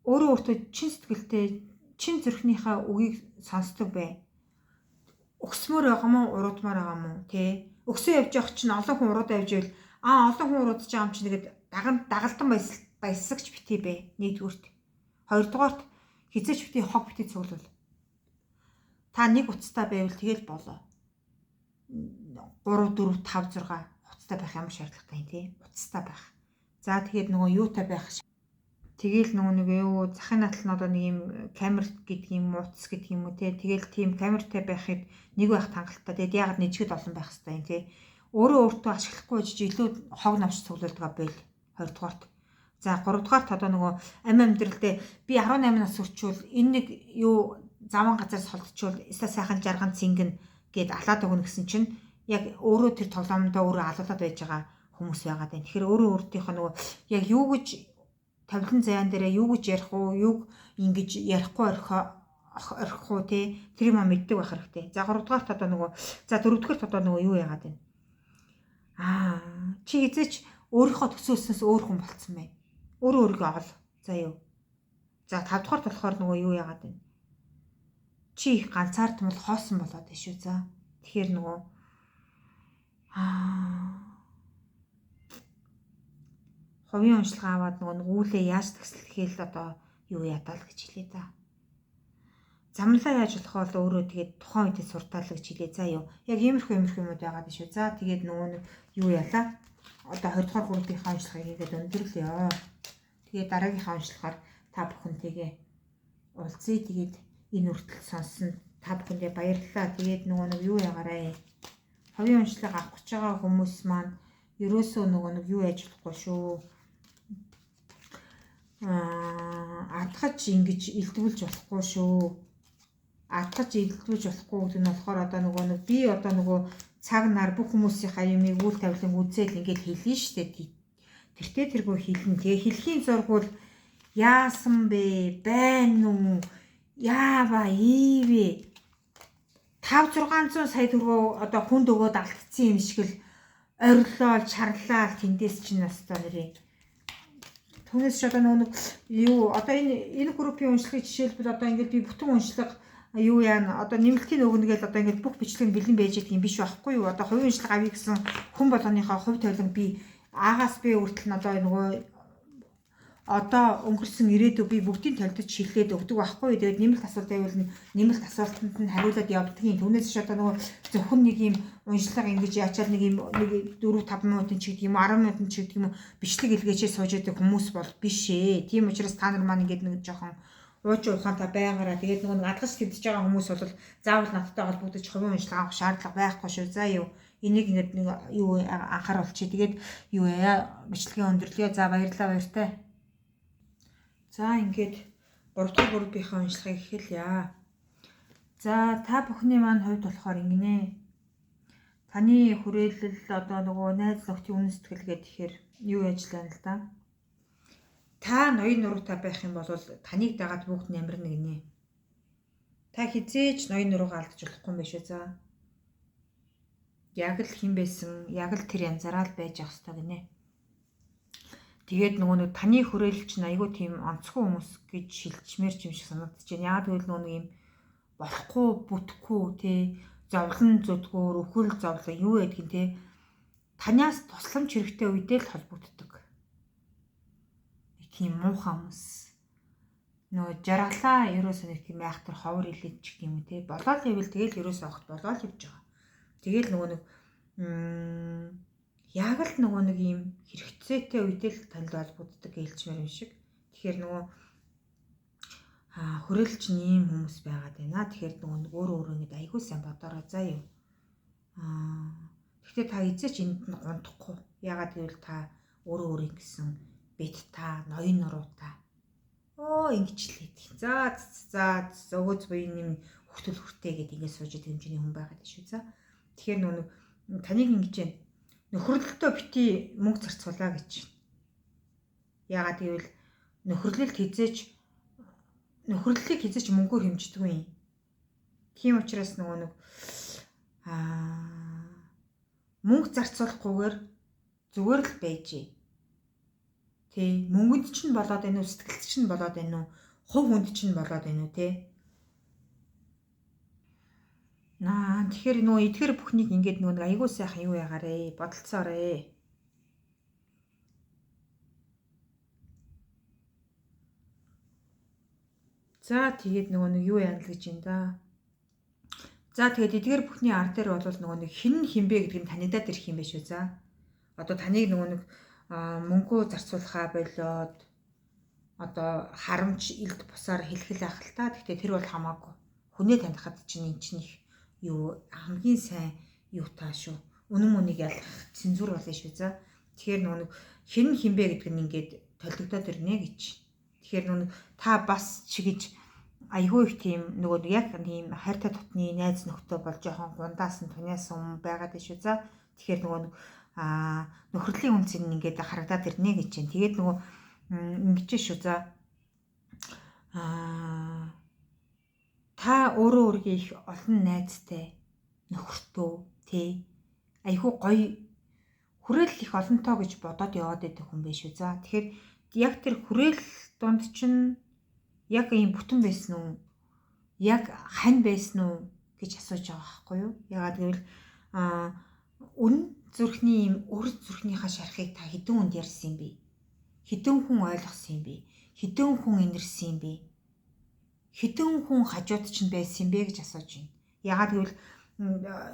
өөрөө өөртөө чин сэтгэлтэй чин зүрхнийхээ үгийг сонсдог бай. Өгсмөр байгаа мó уруудмаар байгаа мó тий. Өгсөө явж явах чинь олон хүн уруудаа явж ивэл олон хүн уруудаж байгаа юм чинь тэгээд дагалдан баясагч битгий бэ. Нэгдүгüрт. Хоёрдугаарт хизээч битгий хог битгий цуглуул. Та нэг уцтай байвал тэгэл болоо. 3 4 5 6 хуцтай байх ямар шаардлагатай юм тий. Уцтай байх. За тэгээд нөгөө юутай байх. Тэгэл нөгөө нэг юу захын натал нь одоо нэг юм камер гэдэг юм утас гэдэг юм уу тий. Тэгэл тийм камертай байхад нэг байх хангалттай. Тэгээд яагаад нэжгэд олон байх хэвээр юм тий. Өөрөө өөртөө ашиглахгүй жиж илүү хог навч цуглуулдаг байл. Хоёрдугаарт. За гуравдугаарт одоо нөгөө амь амьдрал дээр би 18 нас хүрчүүл энэ нэг юу заван газар солдчвол эсэ сайхан жарган цэнгэн гэд алаад өгнө гэсэн чинь яг өөрөө тэр тоглоомдоо өөрөө алуулаад байж байгаа хүмүүс байгаа даа. Тэгэхээр өөрөө өөртөөхөө нөгөө яг юу гэж тавилан заяан дээрээ юу гэж ярих уу, юуг ингэж ярихгүй орхих уу те тэр юм мэддэг байх хэрэгтэй. За гуравдугаарт одоо нөгөө за дөрөвдүгээрт одоо нөгөө юу яагаад вэ? Чи хизээч өөрийнхөө төсөөлснөөс өөр хүн болцсон байна. Өөрөө өөрийгөө ол. За юу. За тавдугаарт болохоор нөгөө юу яагаад вэ? Чи их ганцаардмал хоосон болоод байна шүү. За. Тэгэхээр нөгөө хувийн уншилгаа аваад нөгөө үүлээ яаж тагслахыг л одоо юу ядаа л гэж хэлээ да. Замлаа яаж болох вэ өөрөө тэгээд тухайн үедээ суртаал гэж хэлээ. За юу. Яг иймэрхүү юмуд байгаад шүү. За тэгээд нөгөө нэг юу ялаа. Одоо 20 дугаар группийнхаа уншилгааг хийгээд өндөрлөё. Тэгээд дараагийнхаа уншилгаар та бүхэнтэйгээ уулзъя. Тэгээд энэ үртэл сонссон та бүхэндээ баярлалаа. Тэгээд нөгөө нэг юу ягаарай. Хувийн уншлага авах гэж байгаа хүмүүс маань ерөөсөө нөгөө нэг юу яаж болохгүй шүү. Адгаж ингэж илдвүүлж болохгүй шүү. Адгаж илдвүүлж болохгүй гэдэг нь болохоор одоо нөгөө нэг би одоо нөгөө цаг нар бүх хүмүүсийнхаа юмыг үйл тавилан үзэл ингээл хэлнэ шүү дээ. Тэртээ тэргүй хэлнэ. Тэгээ хэлхийн зургуул яасан бэ? Байна уу? Яава ивэ 5 600 сая төгрөгөө одоо хүнд өгөөд алдсан юм шиг л орилол чарлаа тэндээс чинь өстой нэрээ. Түүнээс ч одоо нөгөө юу одоо энэ группийн уншлагыг жишээлбэл одоо ингээд би бүтэн уншлага юу яана одоо нэмэлтийн өгнө гээл одоо ингээд бүх бичлэг нь бэлэн байж байгаа юм биш байхгүй юу? Одоо хувийн уншлага авъя гэсэн хүн болгоныхоо хувь тавилан би А-гаас Б хүртэл нь одоо нөгөө одоо өнгөрсөн ирээдүй би бүгдийг толдож шилээд өгдөг байхгүй. Тэгээд нэмэлт асуулт байвал нэмэлт асуултанд нь хариулаад явдгийн. Түүнээс ч одоо нөгөө зөвхөн нэг юм уншлага ингэж яачаал нэг юм нэг 4 5 минутын ч гэдэг юм уу 10 минутын ч гэдэг юм уу бичлэг илгээчээ сууж байдаг хүмүүс бол биш ээ. Тийм учраас та нар маань ингэж нэг жоохон уучин ухаантай байнгаараа тэгээд нөгөө нэг адгаж твдэж байгаа хүмүүс бол заавал надтай холбогдож хувийн уншлага авах шаардлага байхгүй шүү. За юу. Энийг ингээд нэг юу анхааруулчих. Тэгээд юу яа бичлэгийн өндөрлөё. За баярлалаа баяртай. За ингээд 3 дахь группийнхаа уншлагыг эхэлье. За та бүхний маань хувьд болохоор ингэнэ. Таны хүрээлэл одоо нөгөө найз нөхдийн үнэн сэтгэл гэхээр юу ажиллана л да. Та ноён нуруутай байх юм бол таныг дагаад бүгд нямарна гинэ. Та хизээч ноён нуруугаа алдаж болохгүй юм байна шүү. За. Яг л хэн байсан, яг л тэр янзаараа л байж явах ёстой гинэ. Тэгээд нөгөө нэг таны хүрээлэл чинь айгүй тийм онцгой хүмүүс гэж шилжмээр юм шиг санагдаж байна. Яагаад гэвэл нөгөө нэг юм болохгүй, бүтэхгүй тий зовлон зүдгүүр, өхөл зовлон юу гэдгийг тий танаас тусламж хэрэгтэй үедээ л холбогддог. Нэг тийм муухай хүмүүс. Нөгөө жаргалаа ерөөсөө нэг тийм айхтар ховор илээд ч гэх юм уу тий. Болоол ивэл тэгэл ерөөсөө огт болоол явж байгаа. Тэгэл нөгөө нэг яг л нөгөө нэг юм хэрэгцээтэй үедээ л танд холбогддог гэлчмээр юм шиг. Тэгэхээр нөгөө хүрээлч нь ийм хүмүүс байгаад байна. Тэгэхээр нөгөө өөр өөр ингэж айгүй сайн бодороо заа юу. Гэхдээ та эзэж энд нь гунтахгүй. Яагаад гэвэл та өөрөө өөр ингэсэн бит та ноён нуруута. Оо ингэчлээ. За за өгөөц буян юм хөхтөл хүртэй гэд ингэ сууж идэг хэмжээний хүн байгаад шүү. За. Тэгэхээр нөгөө таныг ингэж байна. Нөхөрлөлтөө бити мөнгө зарцуулаа гэж. Яагаад гэвэл нөхөрлөлт хизээч нөхөрлөлийг хизээч мөнгөөр хэмждэггүй юм. Тийм учраас нөгөө нэг мөнгө зарцуулахгүйгээр зүгээр л байжээ. Тэ мөнгөнд чинь болоод байна уу, сэтгэлд чинь болоод байна уу, хувь хүнд чинь болоод байна уу, тэ. Наа тэгэхээр нөгөө эдгэр бүхнийг ингээд нөгөө нэг айгуу сайхан юу ягаарэ, бодолцоорой. За тэгээд нөгөө нэг юу яана л гэж юм да. За тэгээд эдгээр бүхний ар дээр бол нөгөө нэг хин хинбэ гэдг нь танигдаад ирэх юм байна шүү. За. Одоо таныг нөгөө нэг мөнгөө зарцуулахаа болоод одоо харамч илд бусаар хэлхэл ах л та. Гэхдээ тэр бол хамаагүй. Хүнээ танихад чинь эн чинь их юу хамгийн сайн юу таа шүү. Үнэн мөнийг ялгах цензур болно шүү. За. Тэгэхээр нөгөө нэг хин хинбэ гэдг нь ингээд толигдоод ирнэ гэж. Тэгэхээр нөгөө та бас чигэж айгүй их тийм нөгөө яг тийм хайртай дотны найз нөхдөд бол жоохон гундаас нь туниас юм байгаад шүү. За. Тэгэхээр нөгөө нэг нөхөрлийн үнц нь ингээд харагдаад ирнэ гэж чинь. Тэгээд нөгөө ингэж шүү. За. Та өөрөө өөргөө их олон найзтай нөхөртөө тий айгүй гоё хүрээлэл их олонтоо гэж бодоод яваад байдаг хүн байх шүү. За. Тэгэхээр яг тэр хүрээлэл дунд чинь яг ийм бүтэн байсан уу? Яг хань байсан уу гэж асууж байгаа байхгүй юу? Ягаад гэвэл үнэн зүрхний юм өр зүрхнийхээ шархыг та хэдэн хүнд ярьсан юм бэ? Хэдэн хүн ойлгосон юм бэ? Хэдэн хүн инэрсэн юм бэ? Хэдэн хүн хажууд чинь байсан юм бэ гэж асууж байна. Ягаад гэвэл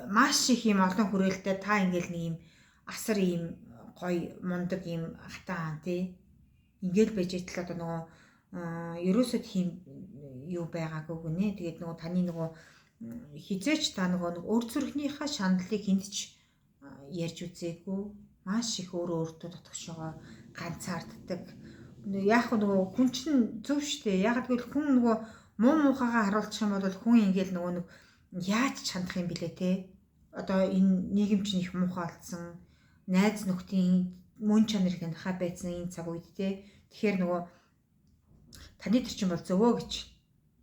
маш их юм олон хүрээлэлтэй та ингээл нэг юм асар юм гоё мундаг юм хатаан тий. Ингээл байж идэл одоо нөгөө ерөөсөө тийм юу байгаагүй гинэ. Тэгээд нөгөө таны нөгөө хизээч та нөгөө өр зүрхнийхээ шаналлыг хинт ч ярьж үзээгүй. Маш их өөрөө өөртөө дотгошоогоо ганцаарддаг. Яг нөгөө хүн чинь зөв штэ. Яг гэвэл хүн нөгөө муу муухайгаа харуулчих юм бол хүн ингээл нөгөө нэг яаж чандах юм бilé те. Одоо энэ нийгэм чинь их муухай болсон. Найз нөхдийн мөн чанар хянахаа байцсан энэ цаг үед те. Тэгэхээр нөгөө таны тэр чинь бол зөвөө гэж.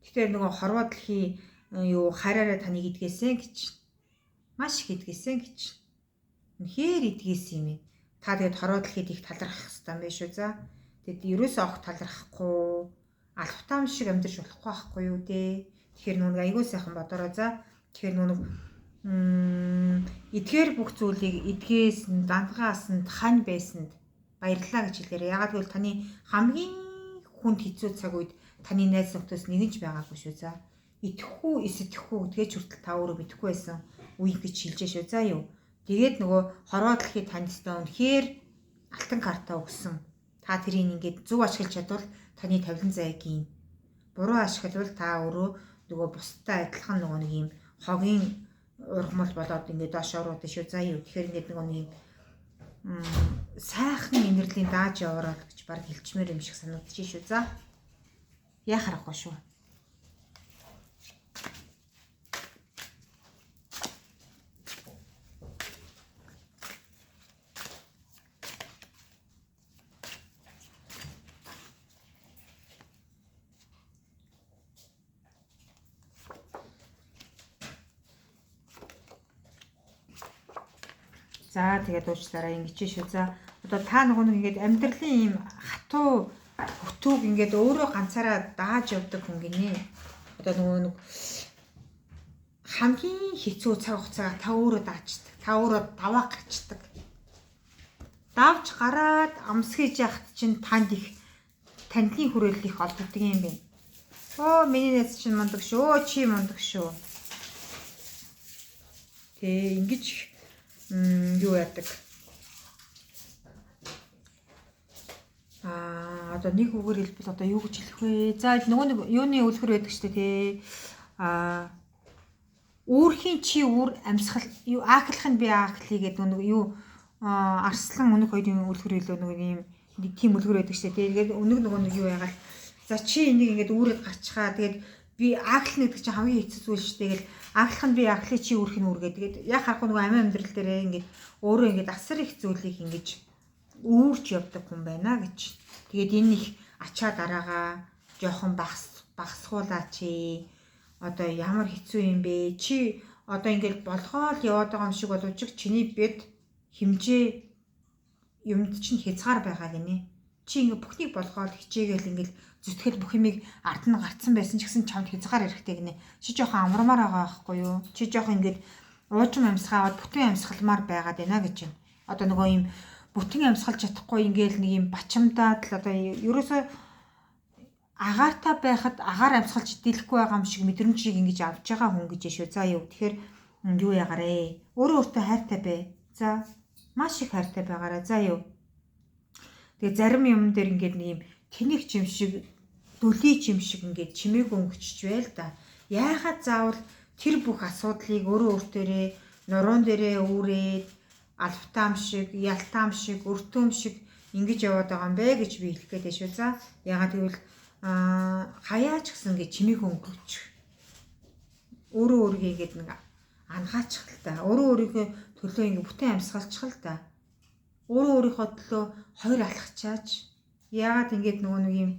Тэгэхээр нөгөө хорвоо дэлхийн юу хараараа таныг идгээсэн гэж. Маш их идгээсэн гэж. Үнэхээр идгээсэн юм. Та тэгээд хорвоо дэлхийд их талархах хэрэгтэй юм байна шүү за. Тэгэд ерөөсөө огт талархахгүй алфтаам шиг амьдарч болохгүй байхгүй юу дээ. Тэгэхээр нүг айгүй сайхан бодороо за. Тэгэхээр нүг эдгээр бүх зүйлийг эдгээсэн, дандгаасанд, хань байсанд баярлалаа гэж хэлээрэй. Ягаад гэвэл таны хамгийн хүнд хэцүү цаг үед таны найз нөхдөс нэгэн ч байгаагүй шүү за. Итгэхгүй, эсэтгэхгүй гэдгээ ч хүртэл та өөрөө мэдэхгүй байсан үе гэж хэлж шүү за юу. Тэгээд нөгөө хорвоо дэлхийд танд өстөө үнэхээр алтан карта өгсөн. Та тэрийг ингээд зөв ашиглаж чадвал таны тавилан заяа гин. Буруу ашиглавал та өөрөө нөгөө бусдад адилхан нөгөө нэг юм хогийн ургамал болоод ингээд доош ороод шүү за юу. Тэгэхээр ингээд нөгөө нэг юм сайхан инэрлийн дааж яваарай гэж баг хэлчмээр юм шиг санагдчих шүү за. Яа харахгүй шүү. За тэгээд уучлаарай ингэж шүү. За одоо та нөгөө нэг ингээд амьдралын ийм хатуу хөтөөг ингээд өөрөө ганцаараа дааж явдаг хүн гинэ. Одоо нөгөө нэг хамгийн хэцүү цаг хугацаа та өөрөө даачдаг. Та өөрөө даваа гарчдаг. Давж гараад амсгийж яхад чинь танд их танилын хүрээлэл их олддог юм байна. Оо миний найз чинь мундаг шүү. Чи мундаг шүү. Тэ ингэж юу яадаг. Одоо нэг үгээр хэлбэл одоо юу гэж хэлэх вэ? За нөгөө нэг юуны үлгэр байдаг шүү дээ тий. Үүрхийн чи үүр амьсгал юу аахлах нь би аахлыг гэдэг нэг юу арслан өнөг хоёрын үлгэр илүү нөгөө юм нэг тийм үлгэр байдаг шүү дээ. Тэгээд өнөг нөгөө нэг юу яагаал. За чи энийг ингээд үүрээд гарчхаа. Тэгээд би ааглах гэдэг чинь хамгийн хэцүү зүйл шүү дээ. Тэгэл ааглах нь би ааглах чи үүрх нь үүргээ. Тэгээд яг харахгүй нөгөө амин амьдрал дээрээ ингээд өөрөө ингээд асар их зүйлийг ингэж үүрч явдаг хүн байна гэж. Тэгээд энэ их ачаа дараагаа жоохон багасгуулаач. Одоо ямар хэцүү юм бэ? Чи одоо ингээд болгоол яваад байгаа юм шиг боловч чиний бед хэмжээ юмд чинь хязгаар байгаа гинэ. Чи ингээ бүхнийг болгоол хичээгээл ингээл зүтгэл бүх юмыг ард нь гарцсан байсан ч гэсэн чамд хязгаар эрэхтэй гинэ. Чи жоохон амармаар байгаа байхгүй юу? Чи жоохон ингээд уужим амьсгаа аваад бүтэн амьсгалмаар байгаад байна гэж байна. Одоо нөгөө юм бүтэн амьсгалж чадахгүй ингээл нэг юм бачимдаад л одоо ерөөсөө агаартай байхад агаар амьсгалж дийлэхгүй байгаа юм шиг мэдрэмжийг ингэж авч байгаа хүн гэж шүү. За юу. Тэгэхээр юу ягаарэ. Өөрөө өөртөө хайртай бай. За маш их хайртай байгаарай. За юу. Тэгээ зарим юм дээр ингээд нэг юм тэнэг чим шиг дүлий чим шиг ингээд чимээг өнгөчж байл да. Яахад заавал тэр бүх асуудлыг өөрөө өөртөөрээ нуруунд дээрээ үүрээд алфтаам шиг, ялтаам шиг, өртөөм шиг ингэж яваад байгаа юм бэ гэж би хэлэх гээд шүү. За ягаад гэвэл хаяач гэсэн ингээд чимээг өнгөч. Өөрөө өөрийгөө ингээд нэг анхаачих л та. Өөрөө өөрийнхөө төлөө ингээд бүтэн амьсгалчих л та. Өөрөө өөрийнхөө төлөө хоёр алхачаач. Яагаад ингээд нөгөө нэг юм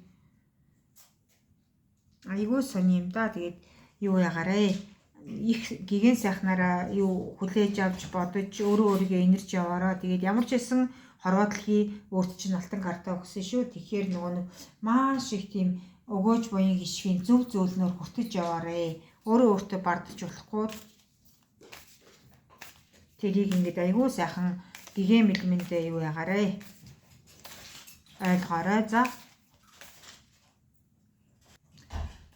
айгүй сони юм да. Тэгээд юу ягарэ. Их гигэн сайхнараа юу хүлээж авч бодож өөрөө өөрийгөө инэрч яваараа. Тэгээд ямар ч байсан хорвоо дэлхий өөрт чинь алтан карта өгсөн шүү. Тэгэхээр нөгөө нэг маш их тийм өгөөж буян гიშгийн зөв зөөлнөөр хүртэж яваарэ. Өөрөө өөртөө бардаж болохгүй. Тэрийг ингээд айгүй сайхан гэгээн бэлмэндээ юу ягаарэ. Ойлгоорой. За.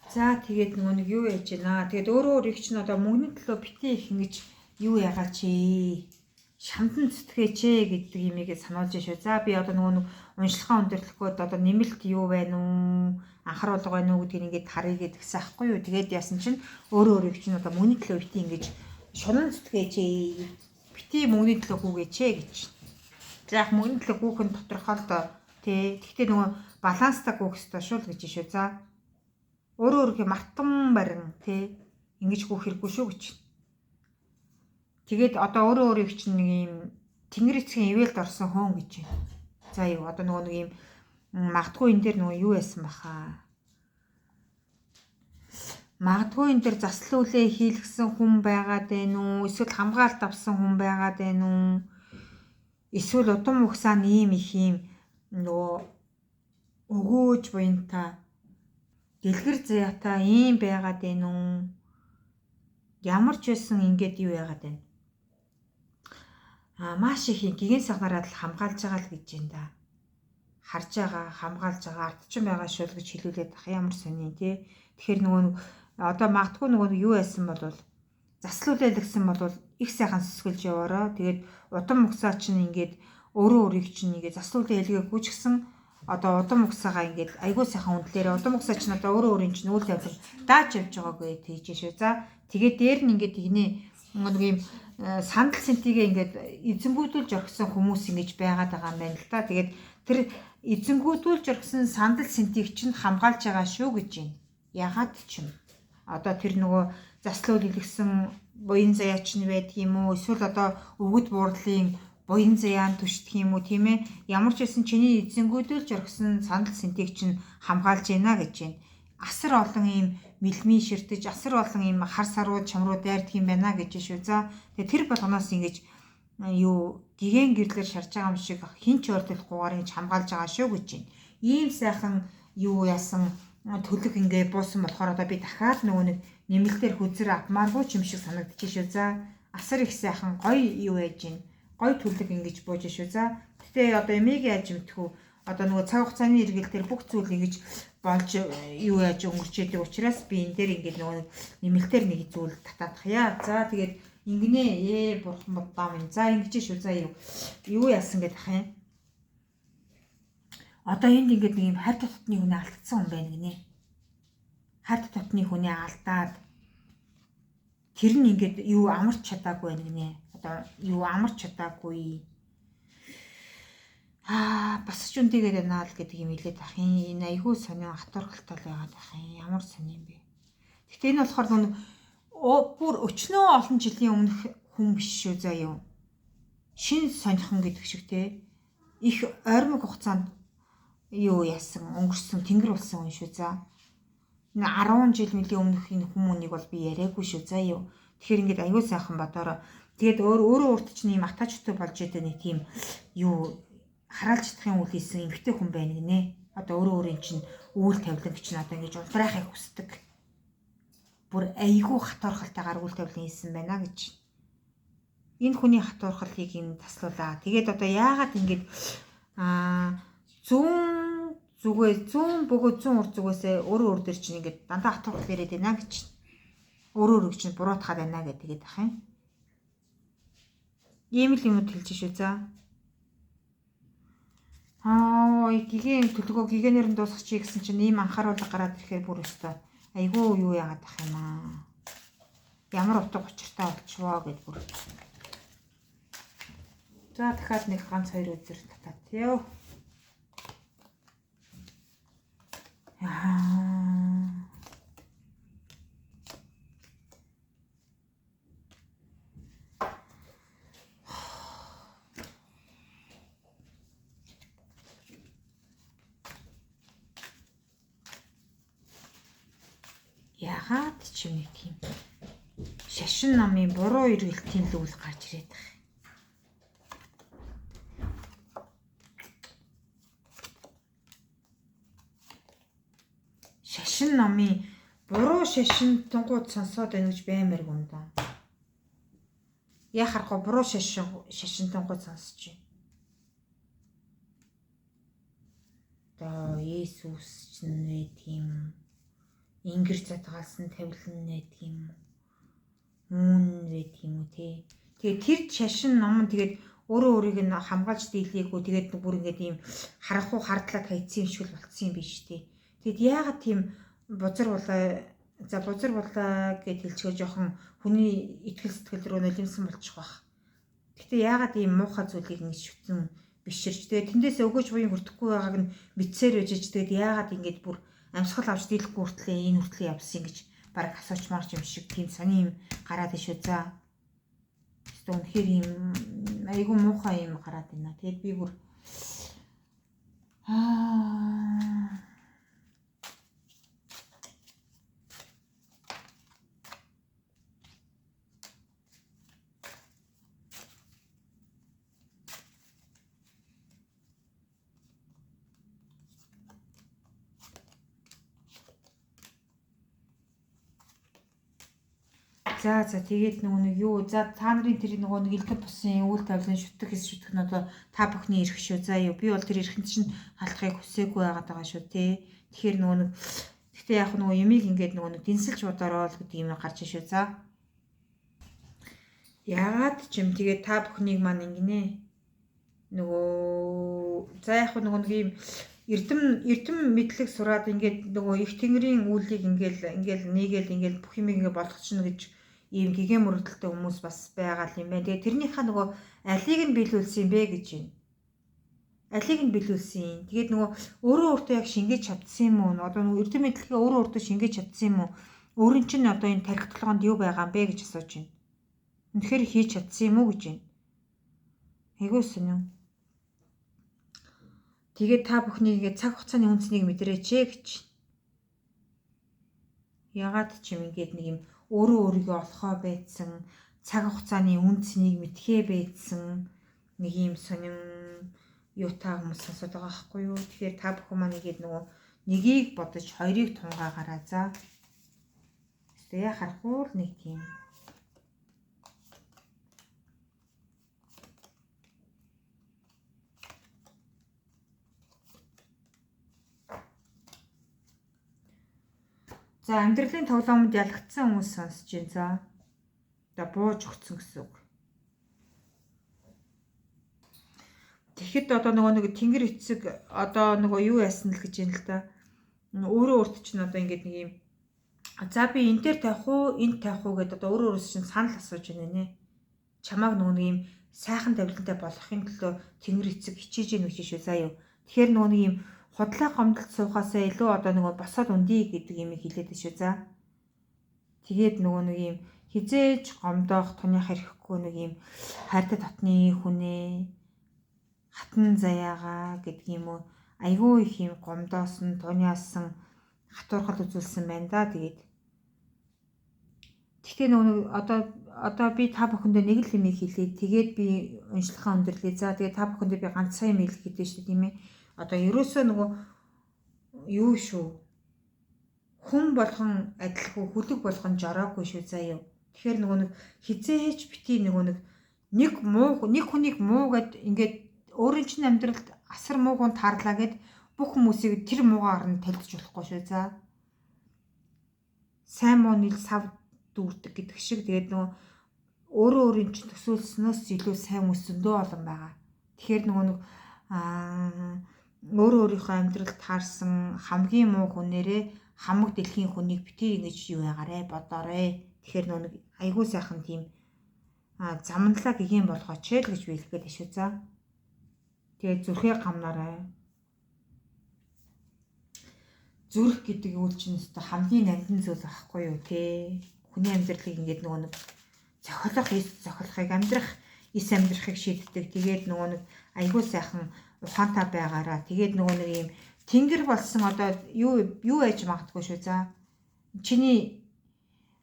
За тэгээд нөгөө нэг юу яаж байна. Тэгээд өөрөө өөрийг чинь одоо мөнгөний төлөө битгий их ингэж юу яагаач ээ. Шамдан зүтгээч ээ гэдэг юмыг сануулж шүү. За би одоо нөгөө нэг уншилгаа өндөрлөхөд одоо нэмэлт юу байна уу? Анхааруулга байна уу гэдгийг ингээд харъя гэдгсэн аахгүй юу. Тэгээд яасан чинь өөрөө өөрийг чинь одоо мөнгөний төлөө битгий ингэж шунан зүтгээч ээ. Битгий мөнгөний төлөө гүгээч ээ гэж. За яг мөнгөний төлөө гүүх нь тодорхой л доо. Тэ. Гэхдээ нөгөө баланстай гүүх ёстой шүү л гэж шүү. За өөрөө өөрийгөө мартан барин тий ингэж гүөх хэрэггүй шүү гэж. Тэгээд одоо өөрөө өөрийг чинь нэг юм тэнгэр эцгийн ивэлд орсон хүн гэж. За юу одоо нөгөө нэг юм магадгүй энэ дээр нөгөө юу яасан баха. Магадгүй энэ дээр заслуулээ хийлгсэн хүн байгаад байна уу? Эсвэл хамгаалт авсан хүн байгаад байна уу? Эсвэл удам угсаа ийм их юм нөгөө өгөөж буянта дэлгэр заяатай ийм байгаад байна уу? Ямар ч байсан ингээд юу яагаад байна? Аа маш их гигэн сагнараад л хамгаалж байгаа л гэж юм да. Харж байгаа, хамгаалж байгаа, ардчин байгаа шүү л гэж хэлүүлээд ах ямар сони тий. Тэгэхээр нөгөө одоо магадгүй нөгөө юу яасан бол заслуулээлгсэн бол их сайхан сүсгэлж яваараа. Тэгээд удам угсаа чинь ингээд өөрөө өөрийг чинь ингээд заслуулээ хэлгээгүй ч гэсэн одоо удам угсаагаа ингээд айгүй сайхан үндлээрээ удам угсаа чинь одоо өөрөө өөрийн чинь үйл явдал дааж явж байгаагүй тийж шүү. За тэгээд дээр нь ингээд игнэ нэг юм сандал сэнтигээ ингээд эзэнгүүдүүлж орхисон хүмүүс ингэж байгаад байгаа юм байна л та. Тэгээд тэр эзэнгүүдүүлж орхисон сандал сэнтийг чинь хамгаалж байгаа шүү гэж байна. Ягаад ч юм. Одоо тэр нөгөө заслуул илгэсэн буян заяа чинь байдаг юм уу? Эсвэл одоо өвгөд буурлын буян заяан түшдэх юм уу тийм ээ? Ямар ч байсан чиний эзэнгүүдүүлж орхисон сандал сэнтийг чинь хамгаалж байна гэж байна. Асар олон ийм мэлмийн ширтэж, асар олон ийм хар сарууд чамруу дайрдаг юм байна гэж шүү. За тэгээ тэр болгоноос ингэж юу гигэн гэрлэр шарж байгаа юм шиг хин ч ойртолохгүйгээр ингэж хамгаалж байгаа шүү гэж байна. Ийм сайхан юу яасан төлөг ингээ буусан болохоор одоо би дахиад нөгөө нэг нэмэлтээр хүзэр авмааргүй ч юм шиг санагдчих шүү. За асар их сайхан гоё юу яаж байна. Гоё төлөг ингэж бууж шүү. За гэтээ одоо эмийг яаж мэдхүү? Одоо нөгөө цаг хугацааны эргэл дээр бүх зүйл ингэж болж юу яаж өнгөрч идэг учраас би энэ дээр ингээд нөгөө нэмэлтээр нэг зүйл татаадах яа. За тэгээд ингэнэ бурхан будаа минь. За ингэж шүү. За юу яасан гэдэг ах юм. Одоо энд ингээд нэг юм хайр дотны хүнээ алдсан хүн байна гинэ. Хайр дотны хүнээ алдаад тэр нь ингээд юу амарч чадаагүй байна гинэ. Одоо юу амарч чадаагүй. Аа бас ч үнтэйгээд байна л гэдэг юм хэлээд ах юм. Энэ айгүй сонин хатуурхалтай л байгаад ах юм. Ямар сонин юм бэ? Гэхдээ энэ болохоор нүг бүр өчнөө олон жилийн өмнөх хүн биш шүү заа юу. Шин сонирхон гэдэг шиг те. Их ойрмог хугацаанд юу яасан өнгөрсөн тэнгэр болсон хүн шүү за. Энэ 10 жил мөлийн өмнөх энэ хүмүүнийг бол би яриаггүй шүү заа юу. Тэгэхээр ингээд аюул сайхан бодороо. Тэгээд өөрөө өөрт чинь ийм атаачтай болж идэг нэг тийм юу хараалж чадахын үйл хийсэн эмэгтэй хүн байна гинэ. Одоо өөрөө өөрийн чинь үйл тавилан чинь одоо ингэж унтраахыг хүсдэг. Бүр айгүй хатуурхалтайгаар үйл тавилан хийсэн байна гэж. Энэ хүний хатуурхалыг энэ таслуулаа. Тэгээд одоо яагаад ингэж зүүн зүгээ зүүн бөгөөд зүүн ур зүгээсээ өөрөө өөр дээр чинь ингээд дандаа хатуурхал яриад байна гэж. Өөрөө өөрийг чинь буруутгаад байна гэдэг ах юм. Ийм л юмуд хэлж шүү за. Аа гигэн төлгөө гигэнээр нь дуусгачих гэсэн чинь ийм анхааруулга гараад ирэхээр бүр өстой. Айгүй юу яагаад ах юм аа. Ямар утга учиртай болчихвоо гэд бүр. За дахиад нэг ганц хоёр өдөр татаад ёо. Яагаад ч юм нэг тийм шашин намын буруу эргэлтийн лүүл гарч ирээд байгаа. номын буруу шашинтангууд сонсоод байна гэж баймарг юм да. Яхаарахгүй буруу шашинтангууд сонсож байна. Одоо Есүс ч нэ тийм ингэр задгаалсан тавилан нэ тийм мөн вэ тийм үү те. Тэгээд тэр шашин ном нь тэгээд өөрөө өөрийг нь хамгаалж дийлээгүй, тэгээд бүр ингээд ийм харанхуй хардлаа тайцсан юм шиг л болцсон юм биш те. Тэгэд яагаад тийм бузар булаа, за бузар булаа гэд хэлчихээ жоохон хүний итгэл сэтгэл рүү нулимсан болчих واخ. Гэтэ яагаад ийм муухай зүйлийг ингэж шүтэн биширч, тэгээд тэндээс өгөөж буян хүртэхгүй байгааг нь мэдсээр байж, тэгээд яагаад ингэж бүр амьсгал авч дийлэхгүй хүртлээ энэ хүртлээ явсан гэж бараг асуучмаар юм шиг тийм сони юм гараад иш үү за. Тэгвэл үнэхээр юм айгүй муухай юм гараад байна. Тэгээд би бүр За за тэгээд нөгөө нэг юу за та нарын тэр нөгөө нэг элдв бусын үйл тавилан шүтэх хэс шүтэх нь одоо та бүхний эрх шүү. За юу би бол тэр эрхэнд чинь халахыг хүсээгүй байгаад байгаа шүү те. Тэгэхээр нөгөө нэг гэхдээ яг нөгөө юмыг ингээд нөгөө нэг дэнсэлж бодороо л гэдэг юм гарч шүү. За яагаад ч юм тэгээд та бүхнийг маань ингэнэ. Нөгөө за яг нөгөө нэг юм эрдэм мэдлэг сураад ингээд нөгөө их тэнгэрийн үйлийг ингээл нийгээл ингээл бүх юм ингээ болгочихно гэж ийм гэгээн мөрөдөлтэй хүмүүс бас байгаа юм байна. Тэгээ тэрнийхээ нөгөө алийг нь биелүүлсэн юм бэ гэж байна. Алийг нь биелүүлсэн. Тэгээд нөгөө өөрөө өөртөө яг шингээж чадсан юм уу? Одоо нөгөө эрдэм мэдлэгээ өөрөө өөртөө шингээж чадсан юм уу? Өөрийн чинь одоо энэ тархи толгоонд юу байгаа юм бэ гэж асууж байна. Үнэхээр хийж чадсан юм уу гэж байна. Айгуу сонин. Тэгээд та бүхнийг ингээд цаг хугацааны үнцнийг мэдрээч ээ гэж. Ягаад ч юм ингээд нэг юм өөрөө өөрийгөө олохоо байцсан, цаг хугацааны үнцнийг мэдхээ байцсан нэг юм сонин юутай хүмүүс сонсоод байгаа байхгүй юу? Тэгэхээр та бүхэн маань ингээд нөгөө нэгийг бодож хоёрыг тунгаагаараа за. Эсвэл яа харахгүй л нэг тийм. За амьдралын тоглоомд ялагдсан хүмүүс сонсож байна. За. Одоо бууж өгсөн гэсэн үг. Тэгэхэд одоо нөгөө нэг тэнгэр эцэг одоо нөгөө юу яасан л гэж юм л да. Өөрөө өөрт чинь одоо ингээд нэг юм за би энэ дээр тавих уу, энд тавих уу гэдээ одоо өөрөө өөрөөс чинь санал асууж байна нэ. Чамааг нөгөө нэг юм сайхан тавилантай болгохын төлөө тэнгэр эцэг хичээж гэнэ гэж шүү. За юу. Тэгэхээр нөгөө нэг юм худлаа гомдолд суухаасаа илүү одоо нөгөө босоод үндий гэдэг юмыг хэлээд шүү. За. Тэгээд нөгөө нэг юм хизээж гомдоох туных хэрэггүй нэг юм хайртай дотны хүнээ хатан заяагаа гэдэг юм уу айгүй их юм гомдоосон туниасан хатуурхал үзүүлсэн байна да. Тэгээд гэхдээ нөгөө нэг одоо би та бүхэндээ нэг л юм хэлье. Тэгээд би уншлахаа өндөрлөе. За тэгээд та бүхэндээ би ганцхан юм хэлэх гэдэг шүү дээ, тийм ээ. Одоо ерөөсөө нөгөө юу шүү. Хүн болгон адилгүй, хүлэг болгон жороогүй шүү заа юу. Тэгэхээр нөгөө нэг хизээж бити нөгөө нэг муу нэг хүнийг муу гэд ингээд өөрийн чинь амьдралд асар муу хүн таарлаа гэд бүх хүмүүсийг тэр муугаар нь талдж болохгүй шүү за. Сайн муу нийл сав дүүрдэг гэдэг шиг тэгээд нөгөө өөрөө өөрийн чинь төсөөлснөөс илүү сайн хүмүүс зөндөө олон байгаа. Тэгэхээр нөгөө нэг өөрөө өөрийнхөө амьдралд таарсан хамгийн муу хүнээрээ хамаг дэлхийн хүнийг битгий ингэж юу ягаарэ бодоорой. Тэгэхээр нөгөө нэг айгүй сайхан тийм замналаа гэгээн болгооч л гэж би хэлэх гээд шүү за. Тэгээд зүрхээ гамнаарай. Зүрх гэдэг үйл чинь өстө хамгийн нандин зүйл байхгүй юу те. Хүний амьдралыг ингээд нөгөө нэг зохиолох эс зохиолохыг амьдрах эс амьдрахыг шийддэг. Тэгээд нөгөө нэг айгүй сайхан ухаантай байгаараа. Тэгээд нөгөө нэг юм тэнгэр болсон одоо юу яаж магадгүй шүү за. Чиний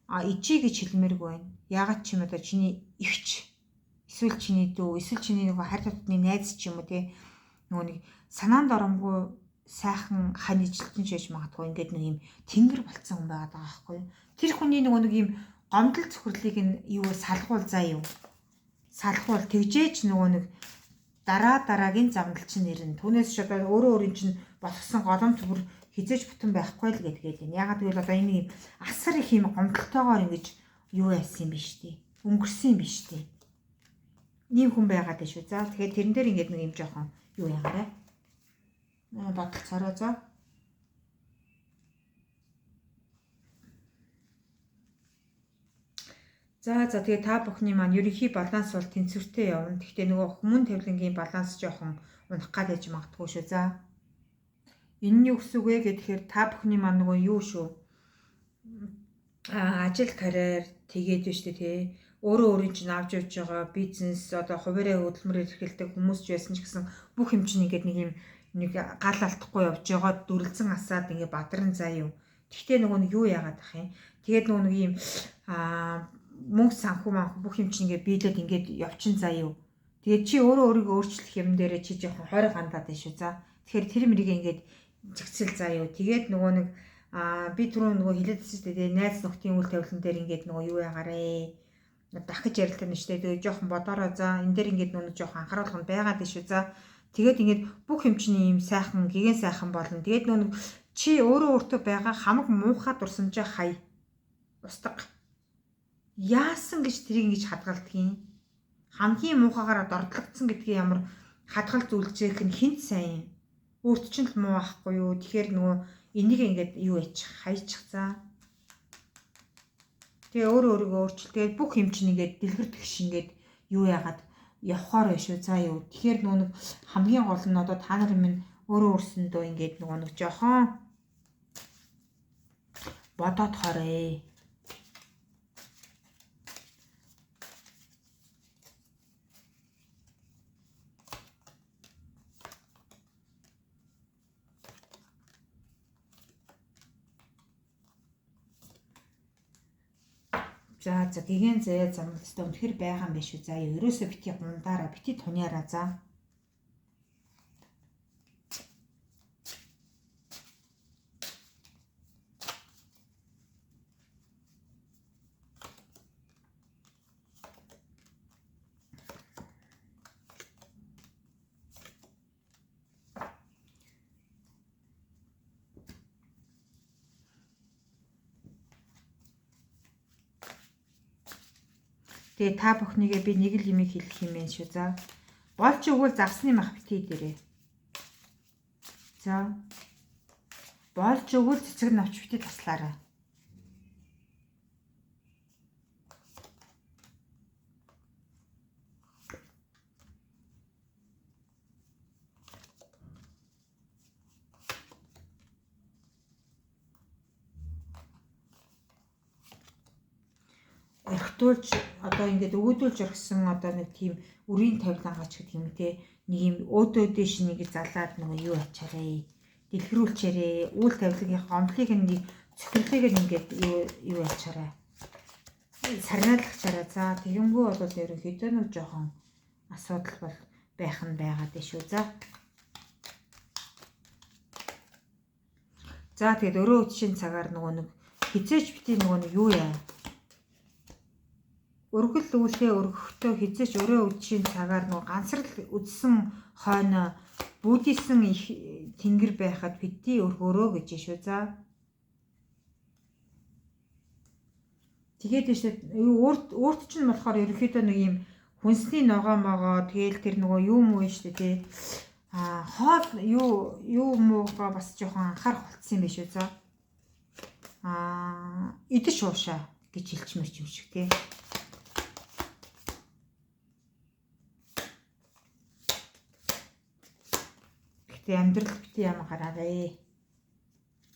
ичи гэж хэлмээргүй байна. Яагаад ч юм одоо чиний эгч эсвэл чиний дүү эсвэл чиний нөгөө хайр татны найз ч юм уу те. Нөгөө нэг санаанд оромгүй сайхан хань ижилтэн шээж магадгүй ингээд нэг юм тэнгэр болцсон хүн байгаад байгаа байхгүй юу. Тэр хүний нөгөө нэг юм гомдол цохирлыг нь юу салгуул заа юу. Салгуул тэгжээч нөгөө нэг дараа дараагийн замдал чинь ирнэ. Түүнээс ч одоо өөрөө өөрийн чинь болгосон голомт бүр хизээч бүтэн байхгүй л гэдгээл байна. Ягаад гэвэл одоо энэ юм асар их юм гомдолтойгоор ингэж юу яасан юм биш үү? Өнгөрсөн юм биш үү? Ийм хүн байгаад байна шүү. За тэгэхээр тэрэн дээр ингээд нэг юм жоохон юу яагаарай. Бодолцоорой зөө. За тэгээ та бүхний маань ерөнхий баланс бол тэнцвэртэй явна. Гэхдээ нөгөө хүмүүн тавилангийн баланс жоохон унах гад байж магадгүй шүү. За. Энэ нь юу гэсэн үг вэ гэхээр та бүхний маань нөгөө юу шүү. Ажил карьер тэгээд биш үү те. Өөрөө өөрийн чинь авч явж байгаа бизнес одоо хуваараа хөдөлмөр эрхэлдэг хүмүүс ч байсан ч гэсэн бүх юм чинь ингээд нэг юм нэг гал алдахгүй явж байгаа дүрлзэн асаад ингээд бадран заа юу. Тэгтээ нөгөө нэг юу яагаад ах юм. Тэгээд нөгөө нэг юм мөнгө санхүү манхүү бүх юм чинь ингээд биелээд ингээд явчин заа юу. Тэгээд чи өөрөө өөрийгөө өөрчлөх юм дээрээ чи жоохон хойрог хандаад байна шүү. За. Тэгэхээр тэр мэрийг ингээд зэгцэл заа юу. Тэгээд нөгөө нэг би түрүү нөгөө хэлээдсэн шүү дээ. Найз нөхдийн үйл тавилан дээр ингээд нөгөө юу яагаарэ. Дахиж ярилтаа нь шүү дээ. Тэгээд жоохон бодоорой за. Энэ дээр ингээд нөгөө жоохон анхааруулга нь байгаад байна шүү. За. Тэгээд ингээд бүх юм чинь ийм сайхан, гигэн сайхан болно. Тэгээд нөгөө чи өөрөө өөртөө байгаа хамаг муухай дурсамжаа хай. Устга. Яасан гэж тэрийг ингэж хадгалдгийг. Хамгийн муухайгаараа дордлогдсон гэдгийг ямар хадгалж үлджээх нь хинт сайн. Өөрт чинь л муу байхгүй юу? Тэгэхээр нөгөө энийг ингээд юу яачих, хайчих за. Тэгээ өөрөө өөрийгөө өөрчил. Тэгээд бүх юм чинь ингээд дэлгэр тэгш ингээд юу яагаад явхаар байна шүү. За юу. Тэгэхээр нөгөө нэг хамгийн гол нь одоо та нар минь өөрөө өөрсөндөө ингээд нөгөө нэг жохон бодоод хорой. За гигэн заяа замналцтай үнэхэр байгаа юм биш үү. За ерөөсөө бити гундаараа бити туниараа за. Тэгээ та бүхнийгээ би нэг л юмыг хэлэх юм байна шүү. За. Болж өгвөл загсны мах битгий дээрээ. За. Болж өгвөл цэцэг навч битгий таслаарай. Орхитуулж одоо ингээд өгөөдүүлж орхисон одоо нэг тийм үрийн тавилангаач гэдэг юм те нэг юм өөдөө дэш нэг залаад нөгөө юу ачаарэ дэлгэрүүлчээрээ үйл тавилгын гомдлыг нэг цохирлыг ингээд юу ачаарэ сарнайлгачаарай. За тэгэнгүү бол ерөнхийдөө нэг жоохон асуудал бол байх нь байгаад байна шүү. За. За тэгээд өрөө үдшийн цагаар нөгөө нэг хизээч бити нөгөө нэг юу яа өргөл үүлээ өргөхдөө хизээч өрөө үдшийн цагаар нөгөө гансрал үдсэн хойно бүүдийсэн их тэнгэр байхад бити өргөөрөө гэж шүү. За. Тэгээд шүү өөрт чинь болохоор ерөнхийдөө нэг юм хүнсний ногоо могоо тэгээл тэр нөгөө юу муу шүү дээ тий. А хоол юу муугаа бас жоохон анхаарах болцсон юм биш үү. За. А идэж уушаа гэж хэлчмээр юм шиг тий. Гэхдээ амьдрал бити ям гараарэ.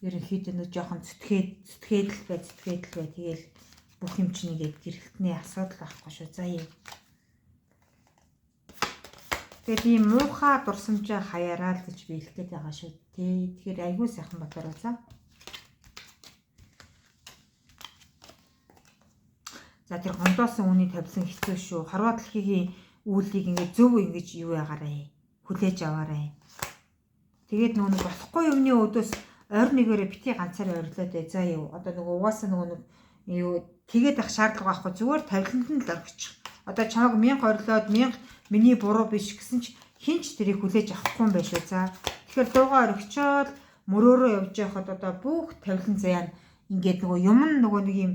Ерөнхийдөө нэг жоохон зүтгээд л бай, зүтгээд л бай. Тэгээл бүх юм чинь ингээд гэрэлтний асуудал байхгүй шүү. За юм. Тэгээд ийм муухай дурсамжаа хаяараа л гэж би хэлэх гээд байгаа шүү. Тэ. Тэгэхээр айгүй сайхан бодороо за. За тэр гомдоосон үний тавьсан хэцүү шүү. Хорвоо дэлхийн үүлийг ингээд зөв ингэж юу яагаарэ. Хүлээж аваарэ. Тэгээд нөгөө нэг болохгүй юмны өдөөс ойр нэгээрээ бити ганцаараа орилоод бай. За юу. Одоо нөгөө угаасаа нөгөө нэг юу тэгээд ах шаардлага байхгүй, зүгээр тавиланд нь л орхичих. Одоо чамайг 1000 орилоод 1000 миний буруу биш гэсэн ч хинч тэрийг хүлээж авахгүй юм байна шүү. За. Тэгэхээр дуугаа орхичоод мөрөөрөө явж байхад одоо бүх тавилан заяа нь ингээд нөгөө юм нь нөгөө нэг юм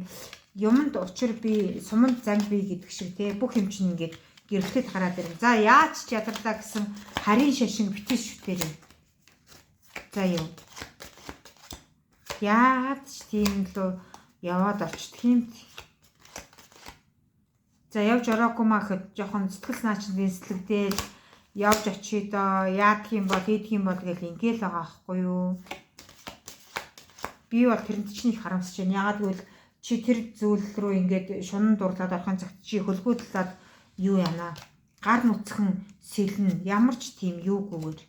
юмд учир би, суманд зан би гэдэг шиг те бүх юм чинь ингээд гэрэлтэд гараад ирнэ. За яаж ч ядарлаа гэсэн харийн шашин битгий шүтээрэй. За юу. Яагаад ч тийм лөө яваад очтох юм. За явж ороогүй маа гэхэд жоохон сэтгэл санаа чинь дэнслэгдээл явж очие доо, яадах юм бол ийдэх юм бол гэл ингээл байгаа аахгүй юу. Би бол тэрэнд чинь их харамсаж байна. Яагаад гэвэл чи тэр зүйл рүү ингээд шунан дурлаад орохын цагт чи хөлгөө талаад юу яана. Гар нүцгэн сэлнэ. Ямар ч тийм юугүйгээр.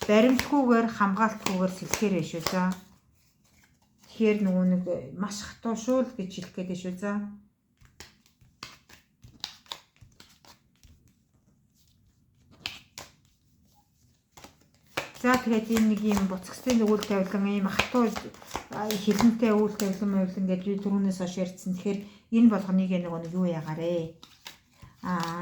Баримтгүйгээр хамгаалтгүйгээр сэлэхээр шүү за. Тэгэхээр нөгөө нэг маш хатуу шүү л гэж хэлэх гээд шүү за. За тэгээд энэ нэг юм буцагсны үйл тавилан, ийм хатуу хилэнтэй үйл тавилан мөвлөн гэж би түрүүнээс хойш ярьсан. Тэгэхээр энэ болгоныг нөгөө нэг юу ягаарэ.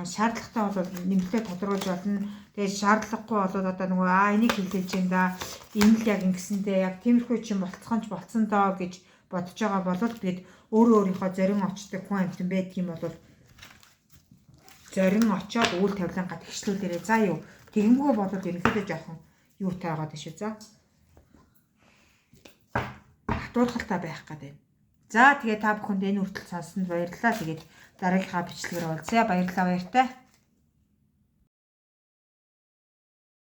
Шаардлагатай бол нэмэлтээ тодруулж болно. Тэгээд шаардлагагүй бол одоо нөгөө энийг хилдэж юм да. Энэ л яг ингэсэндээ яг тиймэрхүү чинь болцсон ч болцсон доо гэж бодож байгаа бол тэгээд өөрөө өөрийнхөө зорин очдог хүн амьтан байдаг юм бол зорин очоод үйл тавилангаа тэгшлүүлээрэй. За юу. Тэгэмгүй бол ерөнхийдөө жоохон юутай байгаа дэш за. Хатуулгалтай байх гэдэг. За тэгээ та бүхэнд энэ хүртэл сонссонд баярлалаа. Тэгээд дараагийнхаа бичлэгээр уулзъя. Баярлалаа, баяртай.